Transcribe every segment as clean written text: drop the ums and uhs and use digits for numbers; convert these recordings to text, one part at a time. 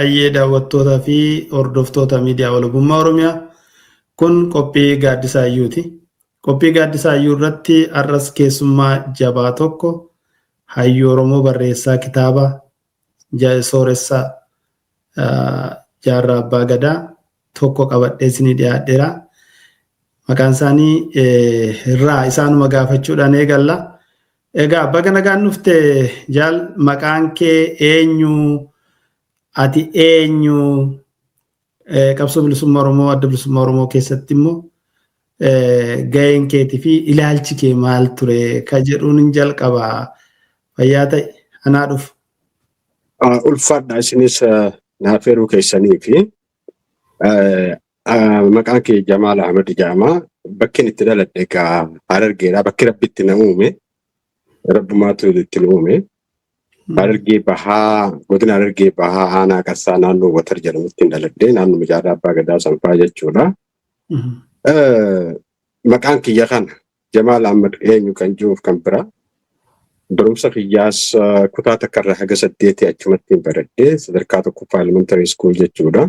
Ayyee daawwattootaa fi hordoftoota miidiyaa walabummaa Oromiyaa, kun qophii Gaaddisa Hayyuuti. Qophii Gaaddisa Hayyuu irratti har'as keessummaa jabaa tokko, hayyuu Oromoo, barreessaa kitaaba Sooressa Jaarraa Abbaa Gadaa tokko qabadhee isinii dhiyaadheera. Maqaan isaanii irraa isaanuma gaafachuudhaan eegalla. Egaa baga nagaan dhufte jaal. Maqaan kee eenyu? Ati eenyu? Qabsoo bilisummaa Oromoo, Adda Bilisummaa Oromoo keessatti immoo gaheen keetii fi ilaalchi kee maal ture ka jedhuun hin jalqaba. Fayyaa ta'e, anaa dhufu. Ulfaadha, isinis naaf eeruu keessanii fi maqaan kee Jamaal Ahmad jedhama. Bakki itti dhaladhe egaa Harargeedha. Bakki Rabbi itti na uume. Rabbumaatu itti na uume. Harargee Bahaa, godina Harargee Bahaa, aanaa Qarsaa, naannoo Watar jedhamutti hin dhaladhe. Naannoo Jaarraa Abbaa Gadaa Sanfaa jechuudha. Maqaan kiyya kana Jamaal Ahmad eenyu kan jiruuf kan bira. Barumsa kiyyaas kutaa takkarraa haga saddeetii achumatti hin baradhe, sadarkaa tokkoffaa, elementary school jechuudha.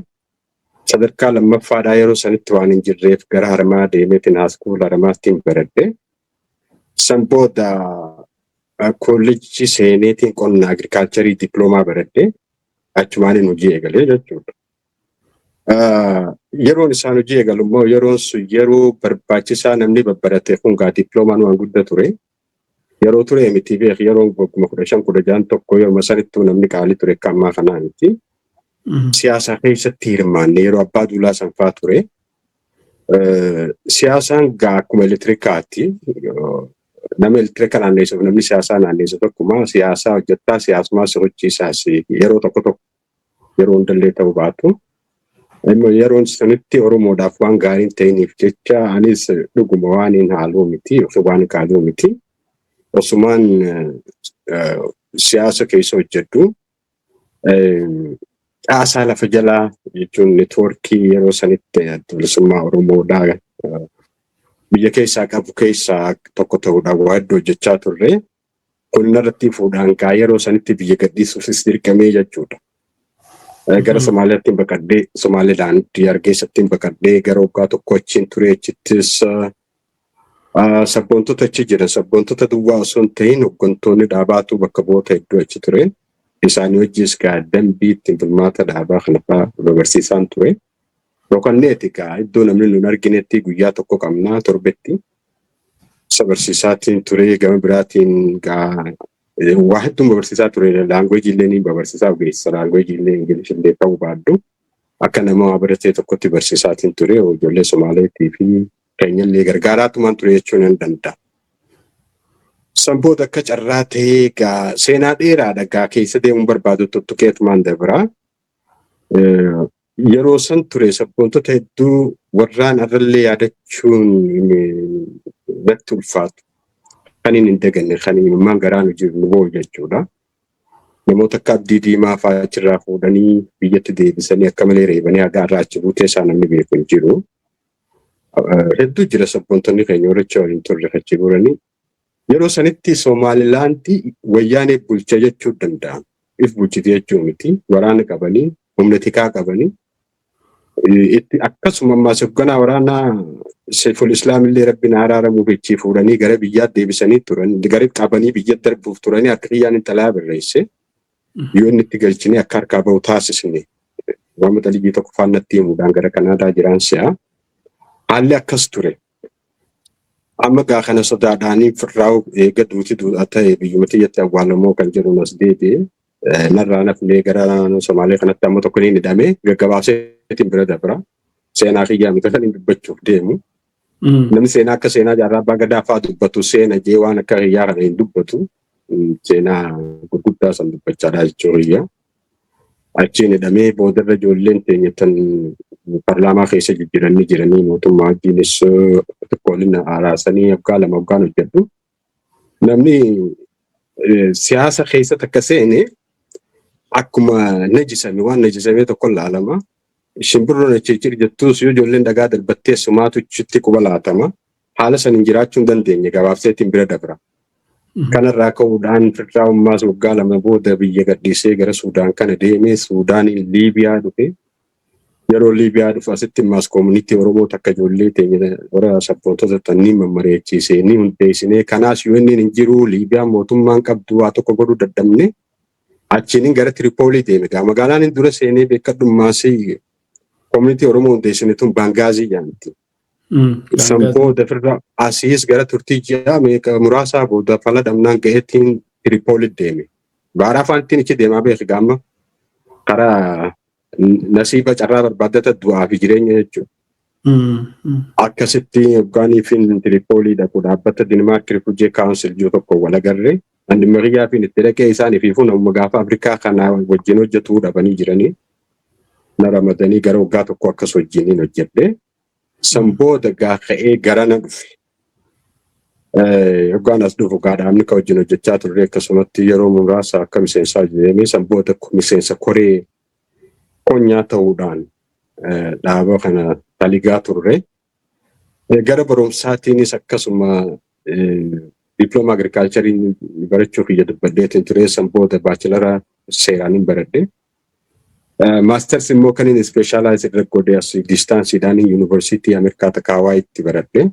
Sadarkaa lammaffaadhaa yeroo sanitti waan hin jirreef gara Haramaa deemeetiin high school Haramaatti hin baradhe. San booda koolleejjii seeneetiin qonna, agriculture diploomaa baradhe, achumaaniin hojii eegalee jechuudha. Yeroon isaan hojii eegalu immoo yeroon sun yeroo barbaachisaa namni babbarate kun gaa diploomaan waan guddaa ture. Yeroo ture miti beek, yeroon wagguma 15 16 tokko, yeroo sanittuu namni qaalii ture, akka ammaa kanaa miti. Siyaasa keessatti hirmaanne, yeroo abbaa duulaa sanfaa ture. Siyaasaan gaa akkuma elektirikaati. Nama elektirika naanneessuuf namni siyaasaa naanneessu tokkuma. Siyaasaa hojjettaa, siyaasumaa si hojiisaas yeroo tokko tokko, yeroo hundallee ta'uu baatu. Immoo yeroon sanitti Oromoodhaaf waan gaarii hin ta'iniif jecha anis dhuguma waan hin haaluu miti yookiin waan kaaluu miti. Osumaan siyaasa keessa hojjedhu caasaa lafa jalaa jechuun networkii yeroo sanitti Adda Bilisummaa Oromoodhaa biyya keessaa qabu keessaa tokko ta'uudhaan waa hedduu hojjechaa turre. Kun irratti fuudhaan gaa yeroo sanitti biyya gadhiisuufis dirqamee jechuudha. Gara Somaaliyaatti baqadhee, Somaalilaand Hargeessatti baqadhee, gara waggaa tokko achiin ture. Achittis sabboontota achi jiran, sabboontota duwwaa osoo hin ta'in hooggantoonni dhaabaatu bakka bu'oota hedduu achi ture. Isaanii wajjis gaa dambii ittiin bulmaata dhaabaa kana fa'aa barsiisaan ture. Rokanneeti gaa iddoo namni nun arginetti guyyaa tokko qabnaa torbetti. Isa barsiisaatiin ture. Gama biraatiin gaa waa hedduun barsiisaa ture. Language illee ni barsiisaa, ogeessa language illee English illee ta'uu baadhu. Akka nama waa baratee tokkotti barsiisaatiin ture, ijoollee Somaaleetii fi keenyallee gargaaraatumaan ture jechuun hin danda'a. San booda akka carraa ta'ee gaa seenaa dheeraadha gaa keessa deemuun barbaadu, tuttuqeetumaan dabra. Yeroo san ture sabboontota hedduu warraan irrallee yaadachuun natti ulfaatu. Kan hin daganne, kan imimmaan garaan hojii nu boo'u jechuudha. Namoota akka Abdii Diimaa fa'aa achirraa fuudhanii biyyatti deebisanii akka malee reebanii haga irraa achi buutee isaa namni beeku hin jiru. Hedduu jira sabboontonni keenya warra waliin turre achi guuranii. Yeroo sanitti Somaalilaandii wayyaanee bulcha jechuu danda'ama. If bulchiti jechuu miti. Waraana qabanii, humna tikaa qabanii. Itti akkasuma ammaas hoogganaa waraanaa Seiful Islaam illee Rabbiin araaramuuf ichi fuudhanii gara biyyaatti deebisanii turan. Gara qabanii biyyatti darbuuf turanii harka kiyyaan intalaa barreesse. Yoo inni itti galchine akka harkaa bahu taasisne. Muhammad Aliyyii tokko faannatti himuudhaan gara Kanaadaa jiraan si'a. Haalli akkas ture. Amma gaa kana sodaadhaanii firraa'u eega duuti duudhaa ta'e biyyuma tiyyatti awwaalamoo kan jedhu as deebi'e. Narraa nafnee gara naannoo Somaalee kanatti amma tokko ni hidhame, gaggabaabseetiin bira dabra. Seenaa kiyyaa miti kan hin dubbachuuf deemu. Namni seenaa akka seenaa Jaarraa Abbaa Gadaa fa'aa dubbatu seena jee waan akka kiyyaa kana hin dubbatu. Seenaa gurguddaa san dubbachaadha jechuu kiyya. Achiin hidhamee boodarra ijoolleen teenya tan parlaamaa keessa jijjiiranii jiranii mootummaa wajjinis xiqqoo waliin araasanii waggaa 2 waggaan hojjedhu. Namni siyaasa keessa takka seene akkuma najisame waan najisamee tokko laalama. Shimbirroon achi jettuus yoo ijoolleen dhagaa darbattee sumaatu achitti quba laatama. Haala saniin jiraachuu hin dandeenye, gabaabseetiin bira dabra. Kanarraa ka'uudhaan firraa ummaas waggaa 2 booda biyya gadhiisee gara Suudaan kana deemee, Suudaaniin Liibiyaa dhufe. Yeroo Liibiyaa dhufu asitti immaas community Oromoo takka ijoollee teenya warra sabboontota tanniin mammareechiisee ni hundeessinee. Kanaas yoo inni hin jiru Liibiyaan mootummaan qabdu waa tokko godhuu dadhabne, achiin gara Tiripoolii deeme. Gaa magaalaan hin dura seenee beekadhummaas community Oromoo hundeessine tun Baangaazii jedhamti. San booda firra asiis gara turtii ji'a meeqa muraasaa booda fala dhabnaan ga'eettiin Tiripoolii deeme. Baaraa afaan ittiin ichi deemaa beeki gaama karaa nasiiba carraa barbaaddata du'aa fi jireenya jechuudha. Akkasitti hoggaanii fi Tiripoolii dhaqu dhaabbata Denmark Refugee Council jiru tokko wal agarre. Ani Mariyaa fi itti dhaqee isaan ifiifuu namuma gaafa Afrikaa kana wajjin hojjetuu dhabanii jiranii. Na ramadanii gara waggaa 1 akkas wajjiniin hojjedhe. San booda gaa ka'ee garana dhufe. Hoggaan as dhufu gaa dhaabni ka wajjin hojjechaa turre akkasumatti yeroo muraasa akka miseensaa deemee, san booda miseensa koree konyaa ta'uudhaan dhaaba kana taligaa turre. Gara barumsaatiinis akkasuma diploma agriculture barachuuf iyya dubbadheetiin ture. San booda bachelor seeraan baradhe. Masters immoo kan inni specialize irra godhe as distanceiidhaan yuunivarsiitii Ameerikaa takka Hawaayitti baradhe.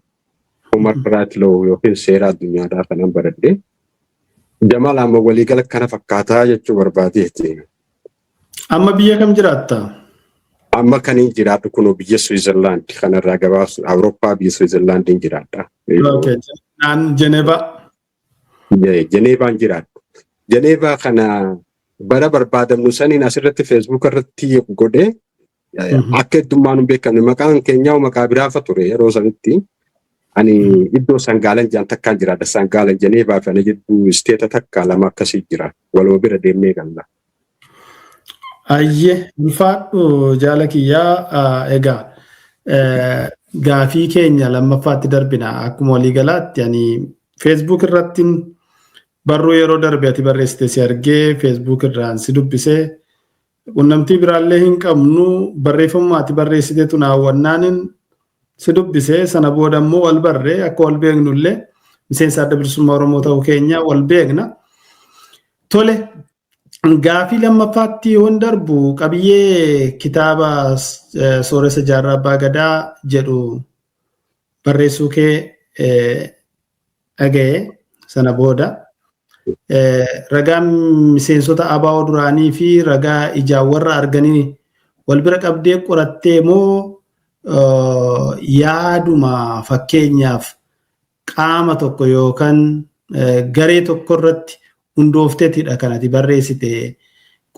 Human right law yookiin seera addunyaadhaa kanan baradhe. Jamaal, amma waliigala kana fakkaataa jechuu barbaadeeti. Amma biyya kam jiraatta? Amma kan hin jiraadhu kun biyya Switzerland kanarraa gabaabsu Awurooppaa biyya Switzerland jiraadha. Naan Jenevaa. Jeneevaan jiraadhu. Jeneevaa kana bara barbaadamnu saniin asirratti Facebook irratti godhee akka heddummaan hin beekamne, maqaan keenyaa maqaa biraafa ture yeroo sanitti. Ani iddoo Sangaalan jaan takkaan jiraadha. Sangaalan Jeneevaa fi ana jidduu state takka lama akkasii jira. Waluma bira deemnee galla. Ayyee, ulfaadhu jaala kiyyaa. Egaa gaafii keenya lammaffaatti darbina. Akkuma waliigalaatti ani Facebook irratti barruu yeroo darbe ati barreessite si argee, Facebook irraan si dubbisee, qunnamtii biraallee hin qabnu, barreeffamuma ati barreessitetu naawwannaanin si dubbisee. Sana booda immoo wal barree, akka wal beeknullee miseensa Adda Bilisummaa Oromoo ta'uu keenya wal beekna. Tole, gaafii lammaffaatti yoon darbu, qabiyyee kitaaba Sooressa Jaarraa Abbaa Gadaa jedhu barreessuu kee dhaga'e. Sana booda ragaa miseensota ABO duraanii fi ragaa ijaan warra arganii wal bira qabdee qorattee moo yaaduma fakkeenyaaf qaama tokko yookaan garee tokko irratti hundoofteetidha kan ati barreessite?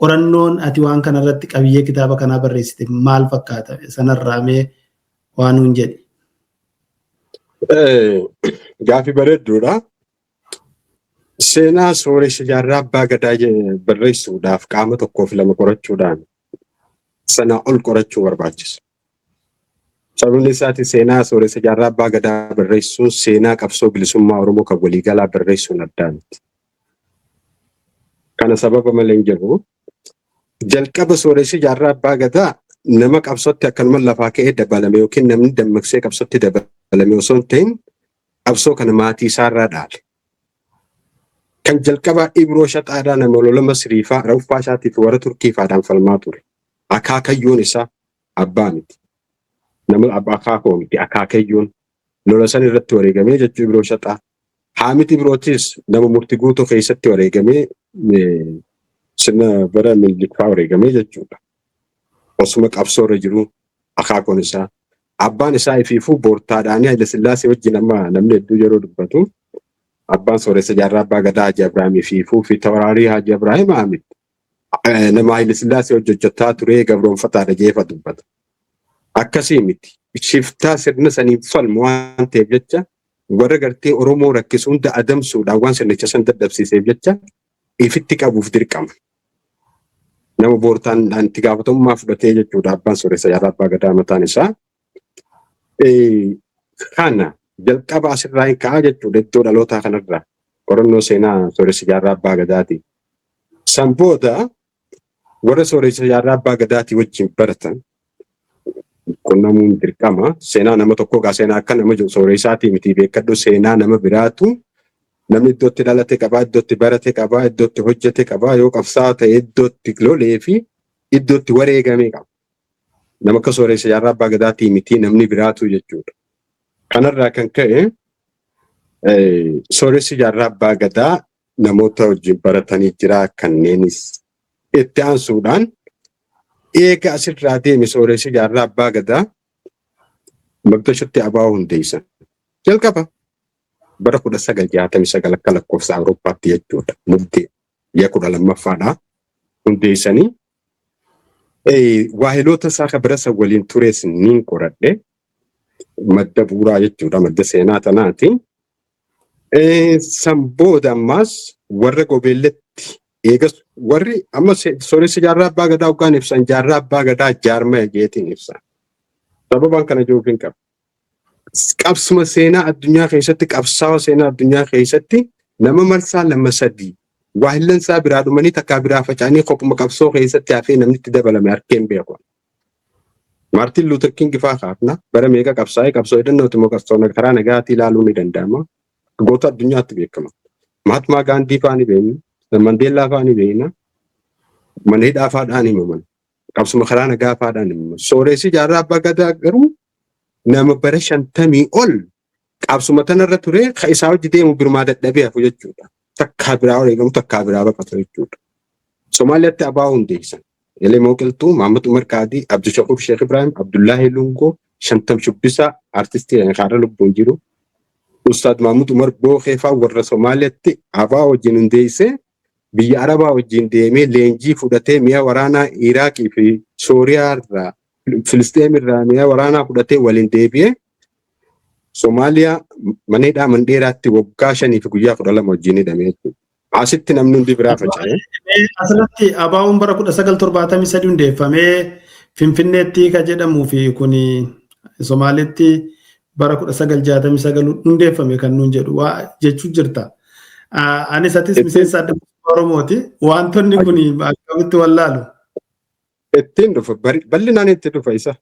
Qorannoon ati waan kanarratti qabiyyee kitaaba kanaa barreessite maal fakkaata? Sanarraa mee waan nuun jedhi. Gaafii bareedduudha. Seenaa Sooressa Jaarraa Abbaa Gadaa barreessuudhaaf qaama tokkoo fi lama qorachuudhaan sanaa ol qorachuu barbaachisa. Sababni isaati seenaa Sooressa Jaarraa Abbaa Gadaa barreessuun seenaa qabsoo bilisummaa Oromoo kan waliigalaa barreessuun addaa miti. Kana sababa malee hin jiru. Jalqaba Sooressi Jaarraa Abbaa Gadaa nama qabsootti akkanuma lafaa ka'ee dabalame yookiin namni dammaqsee qabsootti dabalame osoo hin ta'in, qabsoo kana maatii isaarraa dhaale. Kan jalqabaa Ibroo Shaxaadhaa nama lola Masriifaa Rauffaa isaatii fi warra Turkiifaadhaan falmaa ture. Akaakayyoon isaa, abbaa miti. Nama akaakoo miti, akaakayyoon lola san irratti wareegamee jechuu Ibroo Shaxaa. Haamit Ibrootis nama murtii guutuu keessatti wareegamee, sirna bara Minilikfaa wareegamee jechuudha. Osuma qabsoo irra jiru akaakoon isaa. Abbaan isaa ifiifuu boortaadhaanii Haile Sillaasee wajjin, amma namni hedduu yeroo dubbatu abbaan Sooressa Jaarraa Abbaa Gadaa Haji Abrahaam ifiifuu fi Tawaraarii Haji Abrahaam Ahmed nama Haile Sillaasee hojjechaa ture gabroonfataadha jeefa dubbata. Akkasii miti. Shiftaa sirna saniin falmu waan ta'eef jecha, warra gartee Oromoo rakkisu hunda adamsuudhaan waan sirnicha san dadhabsiiseef jecha ifitti qabuuf dirqama. Nama boortaan itti gaafatamummaa fudhatee jechuudha abbaan Sooressa Jaarraa Abbaa Gadaa mataan isaa. Kana jalqaba asirraa hin ka'a jechuudha iddoo dhalootaa kanarraa qorannoo seenaa Sooressa Jaarraa Abbaa Gadaati. San booda warra Sooressa Jaarraa Abbaa Gadaatii wajjin baratan qunnamuun dirqama. Seenaa nama tokkoo gaa seenaa akka nama sooressaatii miti beekadhu, seenaa nama biraatu namni iddootti dhalate qabaa, iddootti barate qabaa, iddootti hojjete qabaa, yoo qabsaa ta'e iddootti lolee fi iddootti wareegamee qaba. Nama akka Sooressa Jaarraa Abbaa Gadaatii miti namni biraatu jechuudha. Kanarraa kan ka'e Sooressi Jaarraa Abbaa Gadaa namoota wajjin baratanii jira, kanneenis itti aansuudhaan eega asirraa deeme Sooressi Jaarraa Abbaa Gadaa Moqdishotti ABO hundeessan. Jalqaba bara 1969 akka lakkoofsa Awurooppaatti jechuudha. Muddee ji'a 12ffaadha hundeessanii. Waahiloota isaa kan bira san waliin tures niin qoradhe. Madda bu'uuraa jechuudha. Madda seenaa tanaati. San booda ammaas warra Gobeelletti eegas warri amma Sooressi Jaarraa Abbaa Gadaa hoggaan ibsan Jaarraa Abbaa Gadaa jaarmaya jeetiin ibsan. Sababaan kana jiruuf hin qabu. Qabsuma seenaa addunyaa keessatti, qabsaawa seenaa addunyaa keessatti nama marsaa lama sadii waahillan isaa biraa dhumanii takkaa biraa faca'anii kophuma qabsoo keessatti hafee namni itti dabalame harkeen beeku. Maartiin Luuter King faa kaafna, bara meeqa qabsaa'ee, qabsoo hidhannooti immoo qabsoo karaa nagaatii ilaaluun ni danda'ama. Goota addunyaatti beekama. Mahatmaa Gaandii faa ni beekna. Mandeellaa faa ni beekna. Mana hidhaa faadhaan himaman. Qabsuma karaa nagaa faadhaan himaman. Sooressi Jaarraa Abbaa Gadaa garuu nama bara 50 ol qabsuma tanarra ture, ka isaa hojii deemu birumaa dadhabee hafu jechuudha. Takkaa biraa wareegamu, takkaa biraa baqatu jechuudha. Somaaliyaatti ABO hundeessan. Elemoo Qilxuu, Mahammad Umar Qaadii, Abdushakur Sheekh Ibrahim, Abdullaahi Lungoo, Shantam Shubbisaa, artistii kaarra lubbuun jiru. Ustaad Mahmud Umar Bookee fa'aa warra Somaaliyaatti ABO wajjin hundeessee biyya Arabaa wajjin deemee leenjii fudhatee, mi'a waraanaa Iraaqii fi Sooriyaa irraa, Filisxeem irraa mi'a waraanaa fudhatee waliin deebi'ee Somaaliyaa mana hidhaa Mandheeraatti waggaa 5 fi guyyaa 12 wajjin hidhame jechuudha. Asitti namni hundi biraa faca'e. Asirratti ABO'n bara 1973 hundeeffamee Finfinneetti kan jedhamuu fi kun Somaalitti bara 1969 hundeeffame kan nuun jedhu waa jechuu jirta. Anis atis miseensa Adda Bilisummaa Oromooti. Wantoonni kun akkamitti wallaalu? Ittiin dhufa, bal'inaan itti dhufa isa.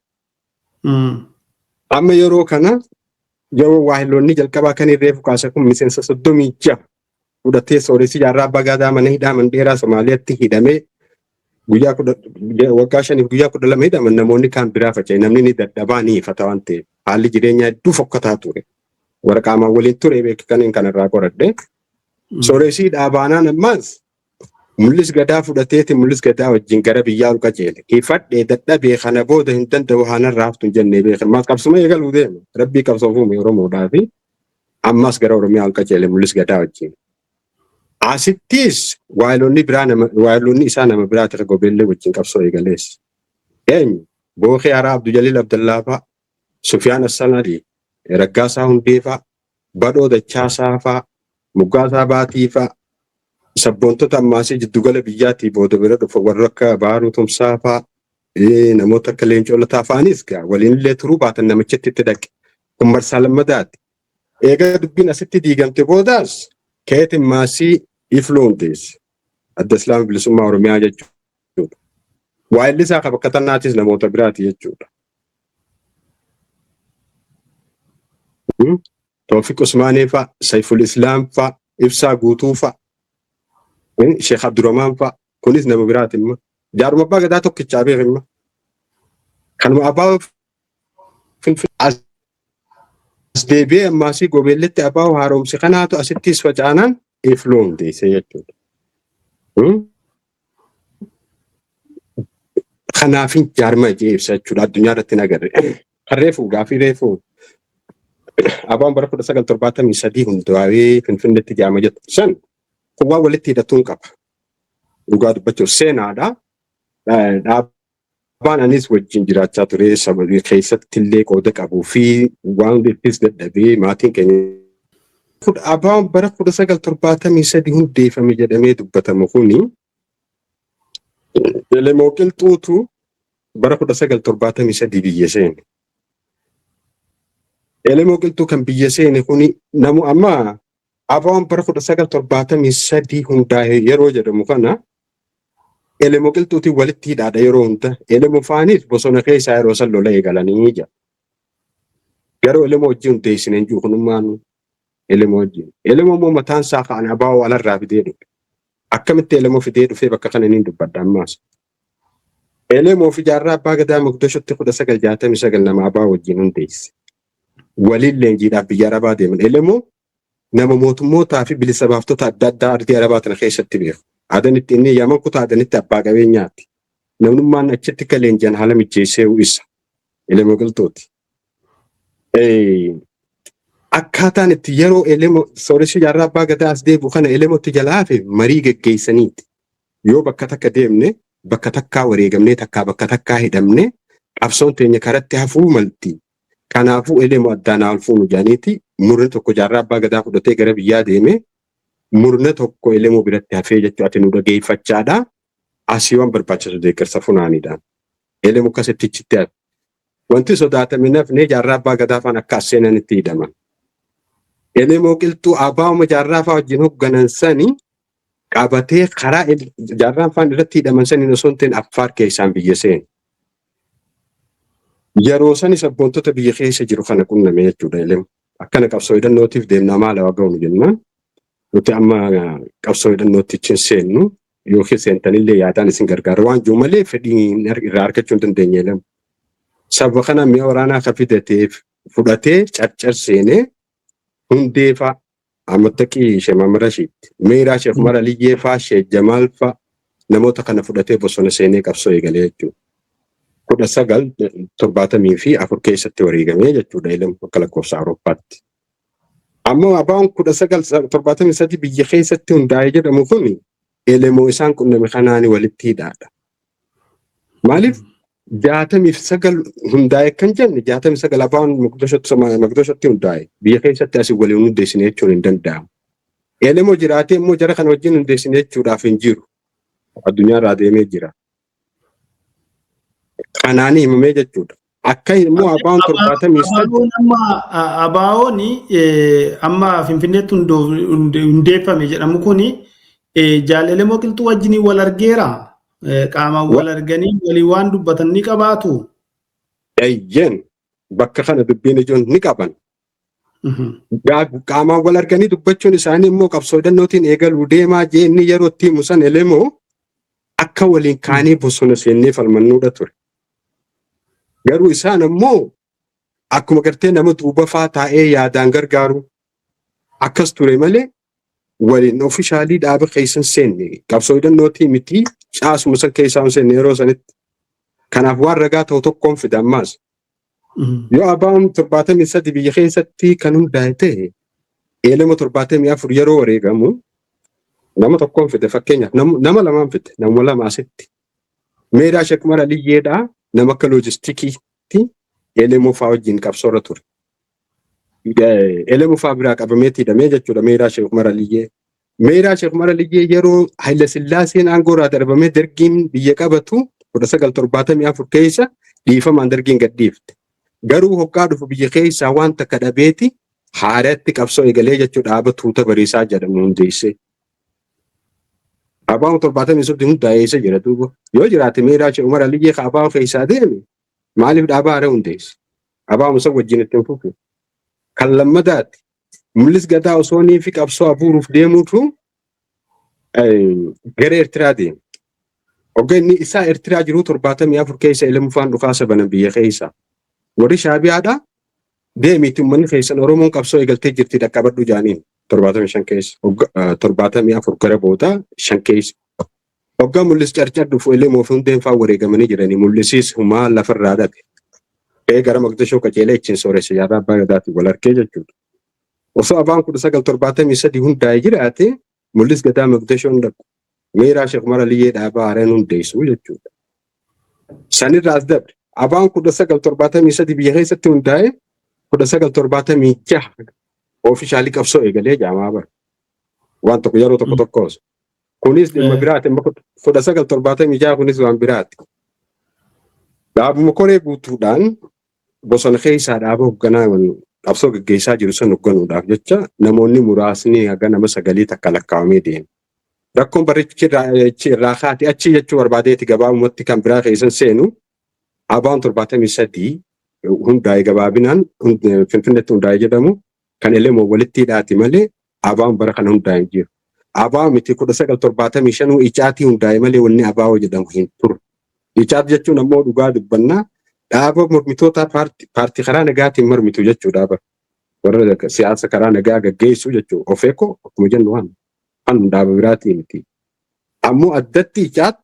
Amma yeroo kana yeroo waahiloonni jalqabaa kan reefu kaase kun miseensa 36 fudhatee Sooressi Jaarraa Abbaa Gadaa mana hidhaa Mandheeraa Somaaliyaatti hidhamee guyyaa kudha waggaa 5f guyyaa 12 hidhaman, namoonni kaan biraa faca'e, namni ni dadhabaa ni ifata waan ta'eef haalli jireenyaa hedduu fokkataa ture. Warra qaamaan waliin ture beekaniin kanarraa qoradhe. Sooressi dhaabaanaan ammaas Mul'is Gadaa fudhateeti Mul'is Gadaa wajjin gara biyyaa ol qajeele. Hifadhee dadhabee kana booda hin danda'u haanarraa haftu hin jennee beekan. Maas qabsuma eegaluu deema. Rabbii qabsoof uume Oromoodhaa fi ammas gara Oromiyaa ol qajeele Mul'is Gadaa wajjin. Asittis waayilonni biraa nama waayilonni isaa nama biraa ta'e Gobeellee wajjin qabsoo eegalees. Eenyu? Bookee Haraa, Abdujaliil Abdallaa fa'a, Sufiyaan Assanadii, Raggaasaa Hundee fa'a, Badhoo Dachaasaa fa'a, Muggaasaa Baatii fa'a, sabboontota ammaasii jiddugala biyyaatii booda bira dhufa warra akka Baaruu Tumsaa fa'a, namoota akka Leencoo Lataa fa'anis gaa waliinillee turuu baatan namichatti itti dhaqe. Kun marsaa lammadaati. Eega dubbiin asitti diigamte boodaas keetin maasii ifloo hundeesse. Adda Islaama Bilisummaa Oromiyaa jechuudha. Waa'illi isaa kan bakka tannaatis namoota biraati jechuudha. Toofiq Usmaanee fa'a, Sayful Islaam fa'a, Ibsaa Guutuu fa'a, Sheekh Abdurrahmaan fa'a, kunis nama biraati immoo. Jaaruma Abbaa Gadaa tokkichaa beek immoo. Kanuma abbaa Finfinnee as deebi'ee ammaasii Gobeelletti abbaa haaromsi kanaatu asittis facaanaan ifloo hundeesse jechuudha. Kanaafin jaarma jee ibsa jechuudha addunyaa irratti hin agarre. Kan reefu gaafii reefu abaan bara 1973 hundaa'ee Finfinneetti jaama jettu san kun waan walitti hidhatuun qaba. Dhugaa dubbachuuf seenaadha. Dhaabaan anis wajjin jiraachaa ture sababii keessatti illee qooda qabuu fi waan ittis dadhabee maatiin keenya. Abaan bara 1973 hundeeffame jedhamee dubbatamu kuni Elemoo Qilxuutu bara 1973 biyya seene. Elemoo Qilxuu kan biyya seene kuni namu amma ABO'n bara 1973 hundaa'e yeroo jedhamu kana Elemoo Qilxuutiin walitti hidhaadha yeroo hunda. Elemoo faanis bosona keessaa yeroo san lola eegalanii jira. Garuu Elemoo wajjin hundeessine hin jiru kunummaan Elemoo wajjin. Elemoo immoo mataan isaa kaan ABO alarraa fidee dhufe. Akkamitti Elemoo fidee dhufee bakka kana niin dubbadha ammaas. Elemoo fi Jaarraa Abbaa Gadaa Mogdashotti 1969 nama ABO wajjin hundeesse. Waliin leenjiidhaaf biyya Arabaa deeman. Elemoo nama mootummootaa fi bilisa baaftota adda addaa ardii Arabaa tana keessatti beeku. Adanitti inni Yaman kutaa Adanitti abbaa qabeenyaati. Namnummaan achitti akka leenji'an haala mijeessee isa. Elemoo Qilxuuti. Akkaataan itti yeroo Elemoo Sooressi Jaarraa Abbaa Gadaa as deebi'u kana Elemootti jalaa hafe marii geggeessaniiti. Yoo bakka takka deemne bakka takkaa wareegamnee takkaa bakka takkaa hidhamne qabsoon teenya karatti hafuu malti. Kanaafuu Elemoo addaan haa fuunu jedhaniiti murni tokko Jaarraa Abbaa Gadaa fudhatee gara biyyaa deeme, murna tokko Elemoo biratti hafee jechuu, ati nu dhageeffachaadha. Asii waan barbaachisu deeggarsa funaanidha. Elemoo akkasitti ichitti hafe. Wanti sodaatame nafne, Jaarraa Abbaa Gadaa faan akka as seenanitti hidhaman. Elemoo Qilxuu abaa'uma Jaarraa faa wajjin hoogganan sani qabatee karaa Jaarraan faan irratti hidhaman saniin osoo hin ta'in Affaar keessaan biyya seene. Yeroo sani sabboontota biyya keessa jiru kana qunname jechuudha Elemo. Akkana qabsoo hidhannootiif deemnaa maal haa ga'u jennaan, nuti amma qabsoo hidhannootti hin seennu, yookiin seentanillee yaadaan isin gargaara waan jiru malee fedhii irraa argachuu hin dandeenye Elemo. Sababa kana mi'a waraanaa kan fidateef fudhatee Carcar seenee Hundee fa'a, Ahmad Taqii, Sheekh Mahamad Rashiid, Meeraa Sheekh Umar Aliyyee fa'a, Sheekh Jamaal fa'a, namoota kana fudhatee bosona seenee qabsoo eegalee jechuudha. 1974 keessatti wareegamee jechuudha Elemo akka lakkoofsa Awurooppaatti. Ammoo ABO'n 1973 biyya keessatti hundaa'e jedhamu kun Elemoo isaan qunname kanaan walitti hidhaadha. Maaliif 69 hundaa'e kan jenne, 69 ABO'n Moqdishotti hundaa'e biyya keessatti asii waliin hundeessine jechuun hin danda'amu. Elemoo jiraatee immoo jara kana wajjin hundeessine jechuudhaaf hin jiru. Addunyaarraa deemee jira. Kanaan himamee jechuudha. Akka immoo ABO'n 73 ABO'n amma Finfinneetti hundeeffame jedhamu kuni Jaal Elemoo Qilxuu wajjin wal argeera. Qaamaan wal arganii walii waan dubbatan ni qabaatu. Eeyyen, bakka kana dubbiin ijoon ni qaban. Qaamaan wal arganii dubbachuun isaanii immoo qabsoo hidhannootiin eegaluu deemaa jee inni yeroo itti himu san Elemoo akka waliin kaanii bosona seennee falmannuudha ture. Garuu isaan ammoo akkuma gartee nama duuba faa taa'ee yaadaan gargaaru akkas ture malee waliin officially dhaaba keessa hin seenne, qabsoo hidhannootii miti, caasuma san keessaa hin seenne yeroo sanitti. Kanaaf waan ragaa ta'u tokkoon fida ammaas. Yoo ABO'n 73 biyya keessatti kan hundaa'e ta'e, Elemo 74 yeroo wareegamu nama tokkoon fide, fakkeenyaaf nama lamaan fide, nama lama asitti. Meedaa Sheek Umar Aliyyeedhaa nama akka loojistikiitti Elemoo fa'aa wajjin qabsoorra ture. Elemoo fa'aa biraa qabameetti hidhamee jechuudha Meedaa Sheek Umar Aliyyee. Meedaa Sheek Umar Aliyyee yeroo Hayila Sillaaseen aangoo irraa darbamee Dargiin biyya qabatu 1974 keessa dhiifamaan Dargiin gadhiifte. Garuu hoggaa dhufu biyya keessaa waan takka dhabeeti haaratti qabsoo eegalee jechuudha, dhaaba Tuuta Bariisaa jedhamu hundeessee. ABO'n 73 hundaa'ee eessa jira duuba? Yoo jiraate Meedaa Sheek Umar Aliyyee ka ABO keessaa deeme maaliif dhaaba haaraa hundeesse? ABO san wajjin itti hin fufu. Kan lammadaatti Mul'is Gadaa osoo inni fi qabsoo abuuruuf deemuutu gara Eertiraa deeme. Hogga inni isaa Eertiraa jiru 74 keessa Elemufaan dhukaasa banan biyya keessa. Warri Shaabiyaadha deemiitti uummanni keessan Oromoon qabsoo eegaltee jirti dhaqqabadhu jaaniin 75 keessa, 74 gara booda shan keessa. Hoggaa Mul'is Carcar dhufu Elemoo fi Hundeen fa'aa wareegamanii jiranii, Mul'isiis humaa lafarraa dhabe. Ka'ee gara Moqdishoo qajeelee ittiin Sooressa Jaarraa Abbaa Gadaatiin wal arkee jechuudha. Osoo ABO'n 1973 hundaa'ee jiraate Mul'is Gadaa Moqdishoon dhaqu. Meeraa Sheek Umar Aliyyee dhaabaa haaraan hundeessu jechuudha. Sanirraa as dabre. ABO'n 1973 biyya keessatti hundaa'e 1976 officially qabsoo eegalee jaamaa bara. Waan tokko yeroo tokko tokkos. Kunis dhimma biraati. 1976 kunis waan biraati. Dhaabuma koree guutuudhaan bosona keessaa dhaaba hoogganaa qabsoo gaggeessaa jiru san hoogganuudhaaf jecha namoonni muraasni haga nama sagalii takka lakkaa'amee deema. Rakkoon barichi irraa kaate achi jechuu barbaadeeti gabaabumatti kan biraa keessan seenu ABO'n 73 hundaa'e gabaabinaan Finfinneetti hundaa'e jedhamu kan Elemoo walitti hidhaati malee ABO'n bara kana hundaa'e hin jiru. ABO miti 1975 icaatii hundaa'e malee wanni ABO jedhamu hin turre. Icaat jechuun ammoo dhugaa dubbannaa dhaaba mormitoota paartii karaa nagaatiin mormitu jechuudha. Warra siyaasa karaa nagaa gaggeessu jechuudha. Ofeekoo akkuma jennu waan kan dhaaba biraatii miti. Ammoo addatti icaat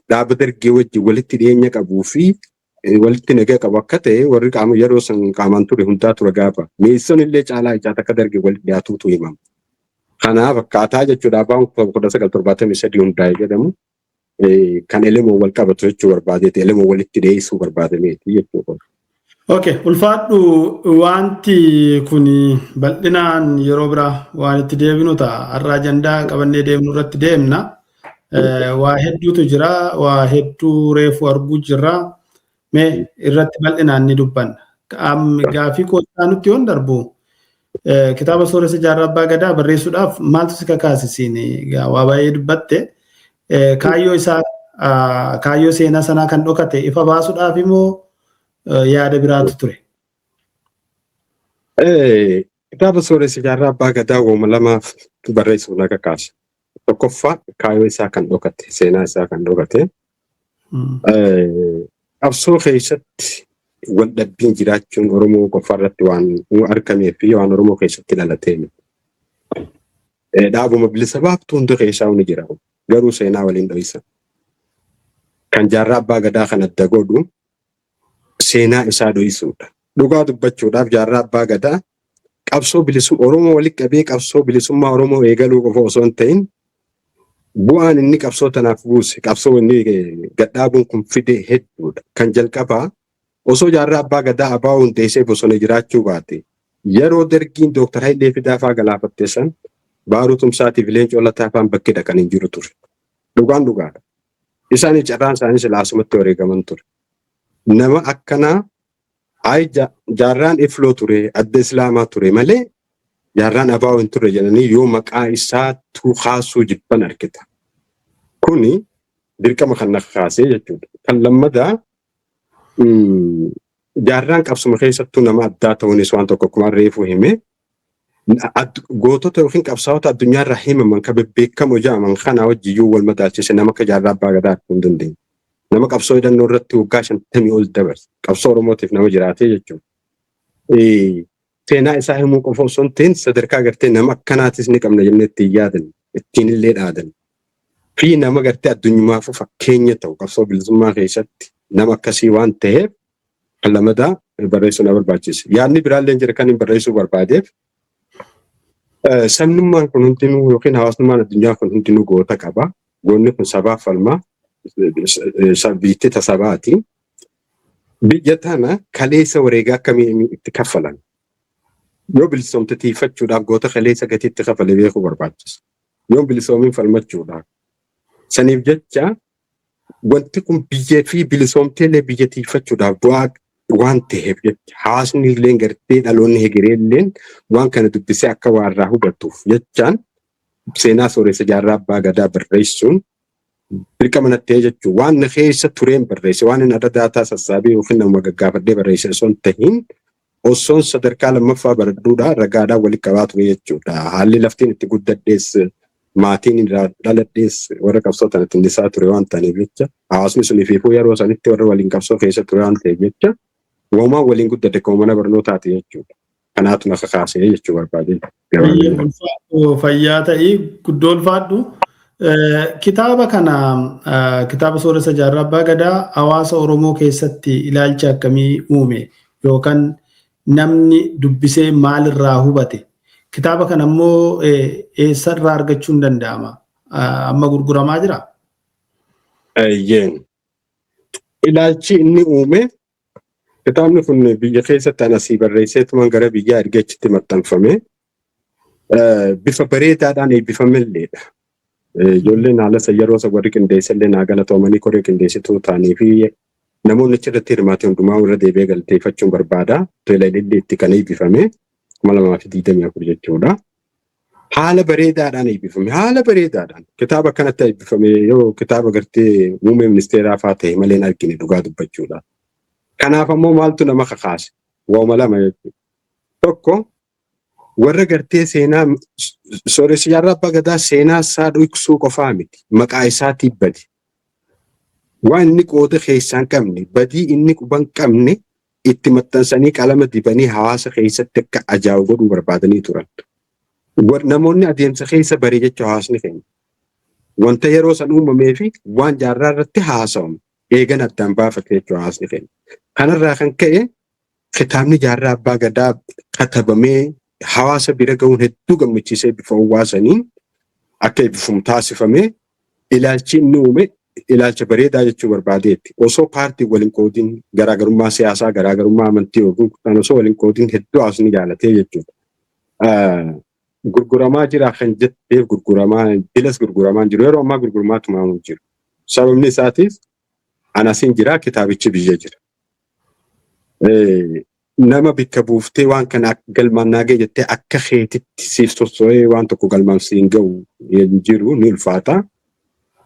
dhaaba dargee wajjin walitti dhiyeenya qabuu fi walitti nagaa qabu akka ta'e warri qaama yeroo san qaamaan ture hundaa ture gaafa. Meessoon illee caalaa icaat akka dargee walitti dhiyaatuutu himama. Kanaaf akkaataa jechuudha abbaan 1973 hundaa'e jedhamu kan Elemoo wal qabatu jechuu barbaadeeti. Elemoo walitti dhiyeessuu barbaadameeti jechuudha. Okay, ulfaadhu wanti kun bal'inaan yeroo biraa waan itti deebinu ta'a. Har'a ajandaa qabannee deemnu irratti deemna. Waa hedduutu jira, waa hedduu reefu arguu jirra. Mee irratti bal'inaan ni dubbanna. Gaafii koo nutti yoon darbu kitaaba Sooressa Jaarraa Abbaa Gadaa barreessuudhaaf maaltu si kakaasisiin waa baay'ee dubbatte. Kaayyoo isaa kaayyoo seenaa sanaa kan dhokate ifa baasuudhaaf immoo yaada biraatu ture. Kitaaba Sooressa Jaarraa Abbaa Gadaa wooma lamaaf barreessuuf na kakaase. Tokkoffaa kaayyoo isaa kan dhokate, seenaa isaa kan dhokate. Qabsoo keessatti wal dhabbiin jiraachuun Oromoo qofa irratti waan argamee fi waan Oromoo keessatti dhalatee miti. Dhaabuma bilisa baaftuu hunda keessaa ni jira. Garuu seenaa waliin dho'isa. Kan Jaarraa Abbaa Gadaa kan adda godhu seenaa isaa dho'isuudha. Dhugaa dubbachuudhaaf Jaarraa Abbaa Gadaa qabsoo bilisummaa Oromoo walitti qabee qabsoo bilisummaa Oromoo eegaluu qofa osoo hin ta'in bu'aan inni qabsoo tanaaf buuse qabsoo inni gadhaabuun kun fide hedduudha. Kan jalqabaa osoo Jaarraa Abbaa Gadaa ABO hundeessee bosona jiraachuu baate yeroo dargiin Dooktar Hayilee Fidaa fa'aa galaafatte san Baaruu Tumsaatiif Leencoo Lataa fa'aan bakki dhaqan hin jiru ture. Dhugaan dhugaadha. Isaan carraan isaanii silaa asumatti wareegaman ture. Nama akkanaa ayi jaarraan ifloo ture adda islaamaa ture malee jaarraan ABO hin turre jedhanii yoo maqaa isaa kaasuu jibban argita. Kuni dirqama kan na kaasee jechuudha. Kan lammadaa jaarraan qabsuma keessattuu nama addaa ta'uunis waan tokko akkuma reefu hime gootota yookiin qabsaa'ota addunyaarraa himaman kan bebbeekamoo jedhaman kana wajjiyyuu wal madaalchise nama akka Jaarraa Abbaa Gadaa arguu hin dandeenye. Nama qabsoo hidhannoo irratti waggaa 50 ol dabarse. Qabsoo Oromootiif nama jiraatee jechuudha. Seenaa isaa himuu qofa osoo hin ta'in sadarkaa gartee nama akkanaatis ni qabna jennee ittiin yaadan ittiin illee dhaadan. Fi nama gartee addunyumaafuu fakkeenya ta'u qabsoo bilisummaa keessatti nama akkasii waan ta'eef kan lamadaa barreessuu na barbaachise. Yaadni biraallee jira kan hin barreessuu barbaadeef sabnummaan kun hundinuu yookiin hawaasummaan addunyaa kun hundinuu goota qaba. Goonni kun sabaaf falmaa biitti tasabaati. Biyya tana kaleessa wareegaa akkamii itti kaffalan? Yoo bilisoomte tiifachuudhaaf goota kaleessa gatii itti kafale beekuu barbaachisa. Yoo bilisoomiin falmachuudhaaf. Saniif jecha wanti kun biyya fi bilisoomteellee biyya tiifachuudhaaf bu'aa waan ta'eef jecha hawaasni illee gartee dhaloonni hegeree illee waan kana dubbisee akka waa irraa hubatuuf jechaan seenaa Sooressa Jaarraa Abbaa Gadaa barreessuun dirqama natti ta'e jechuun waan na keessa tureen barreesse waan hin adda daataa sassaabee yookiin nama gaggaafadhee barreesse osoo hin tahin osoon sadarkaa lammaffaa baradhuudha ragaadhaan walitti qabaa ture jechuudha. Haalli laftiin itti guddadhees maatiin irraa dhaladhees warra qabsoo tana tinnisaa ture waan ta'aniif jecha hawaasni sun ifiifuu yeroo sanitti warra waliin qabsoo keessa ture waan ta'eef jecha uumamaan waliin guddate akkuma mana barnootaati jechuudha. Kanaatu na kakaasee jechuu barbaade. Fayyaa ta'ii guddoo ulfaadhu. Kitaaba kana kitaaba Sooressa Jaarraa Abbaa Gadaa hawaasa Oromoo keessatti ilaalcha akkamii uume yookaan namni dubbisee maalirraa hubate? Kitaaba kana immoo eessarraa argachuun danda'ama? Amma gurguramaa jira? Eeyyeen. Ilaalchi inni uume kitaabni kun biyya keessatti ana sii barreesseetumaan gara biyyaa erga achitti maxxanfame bifa bareedaadhaan eebbifamilleedha. Ijoolleen haala san yeroo san warri qindeessallee naa galatoomanii koree qindeessituu ta'anii fi namoonni achirratti hirmaate hundumaa irra deebi'ee galateeffachuun barbaada. Hoteela Ililleetti kan eebbifame 2024 jechuudha. Haala bareedaadhaan eebbifame. Haala bareedaadhaan. Kitaaba akkanatti eebbifame yoo kitaaba gartee muummee ministeeraa fa'aa ta'e malee hin argine dhugaa dubbachuudha. Kanaaf ammoo maaltu nama kakaase? Waanuma lama jechuudha. Tokko, warra gartee seenaa Sooressi Jaarraa Abbaa Gadaa seenaa isaa dhoksuu qofaa miti. Maqaa isaatiif bade. Waan inni qooda keessaa hin qabne, badii inni quba hin qabne itti maxxansanii qalama dibanii hawaasa keessatti akka ajaa'u godhuu barbaadanii turan. Namoonni adeemsa keessa bare jecha hawaasni keenya. Wanta yeroo san uumamee fi waan jaarraa irratti haasa'amu eegan addaan baafate jechuudha hawaasni keenya. Kanarraa kan ka'e kitaabni Jaarraa Abbaa Gadaa katabamee hawaasa bira gahuun hedduu gammachiisee bifa hawaasaniin akka eebbifamu taasifamee, ilaalchi inni uume ilaalcha bareedaa jechuu barbaadeetti. Osoo paartii waliin qoodin, garaagarummaa siyaasaa, garaagarummaa amantii yookiin kutaan osoo waliin qoodin hedduu hawaasni jaalatee jechuudha. Gurguramaa jira kan jetteef, gurguramaa bilas gurguramaa jiru, yeroo ammaa gurguramaa tumaamu jiru. Sababni isaatiif anasiin jira, kitaabichi biyya jira. Nama bikka buuftee waan kana galmaan naa ga'e jettee akka keetitti siif sosso'ee waan tokko galmaan siin ga'u hin jiru, ni ulfaata.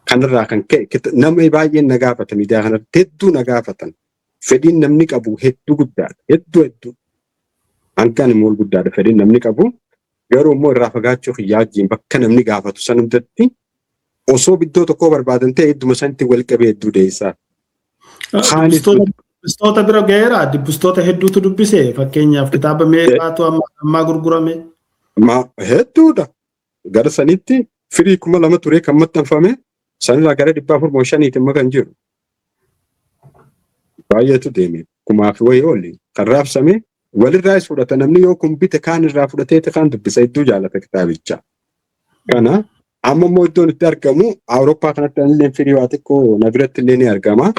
Kanarraa kan ka'e namni baay'een na gaafata, miidiyaa kanarratti hedduu na gaafatan. Fedhiin namni qabu hedduu guddaadha. Hedduu hedduu. Hanqaan immoo guddaadha fedhiin namni qabu. Garuu immoo irraa fagaachuu kiyyaa wajjin bakka namni gaafatu san hundatti osoo iddoo tokkoo barbaadan ta'e idduma sanitti wal qabee hedduu deessaa. Dubbistoota bira ga'eera. Dubbistoota hedduutu dubbise. Fakkeenyaaf kitaaba meeqaatu ammaa gurgurame? Hedduudha. Gara sanitti firii 2000 ture kan maxxanfame, sanirraa gara 405ti amma kan jiru. Baay'eetu deeme. Kumaa fi wayii oli kan raabsame walirraas fudhata namni, yoo kun bite kaan irraa fudhateeti kaan dubbisa, hedduu jaalata kitaabicha. Kana amma immoo iddoon itti argamu Awurooppaa kanatti illee firii waa xiqqoo na biratti illee ni argama.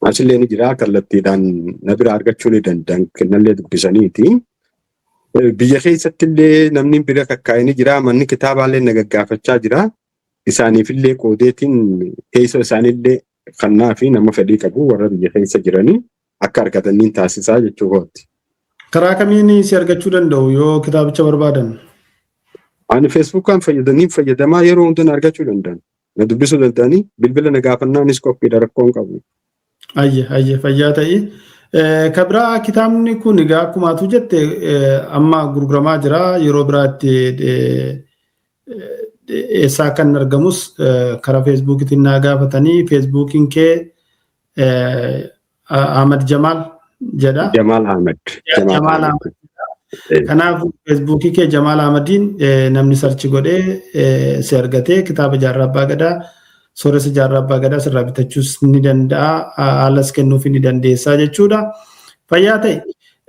Asillee ni jira, kallattiidhaan na bira argachuu ni danda'an, kennallee dubbisaniiti. Biyya keessatti illee namni bira kakkaa'ee ni jira, manni kitaabaallee na gaggaafachaa jira. Isaaniifillee qoodeetiin teessoo isaaniillee kannaa fi nama fedhii qabu warra biyya keessa jiranii akka argataniin taasisaa jechuu kooti. Karaa kamiin si argachuu danda'u yoo kitaabicha barbaadan? Ani Feesbuukaan fayyadanii fayyadamaa, yeroo hunda na argachuu danda'an. Na dubbisuu danda'anii, bilbila na gaafannaanis qophiidha, rakkoo hin qabu. Ayye, ayye, fayyaa ta'i. Kabiraa, kitaabni kun egaa akkuma atu jette amma gurguramaa jira, yeroo biraatti eessaa akka inni argamus karaa Feesbuukiitiin naa gaafatanii, Feesbuukiin kee Ahmad Jamaal jedha. Jamaal Ahmed. Jamaal Ahmed. Kanaaf Feesbuukii kee Jamaal Ahmadiin namni search godhee si argatee kitaaba Jaarraa Abbaa Gadaa, Sooressa Jaarraa Abbaa Gadaa sirraa bitachuus ni danda'a, haalas kennuuf ni dandeessaa jechuudha. Fayyaa ta'e.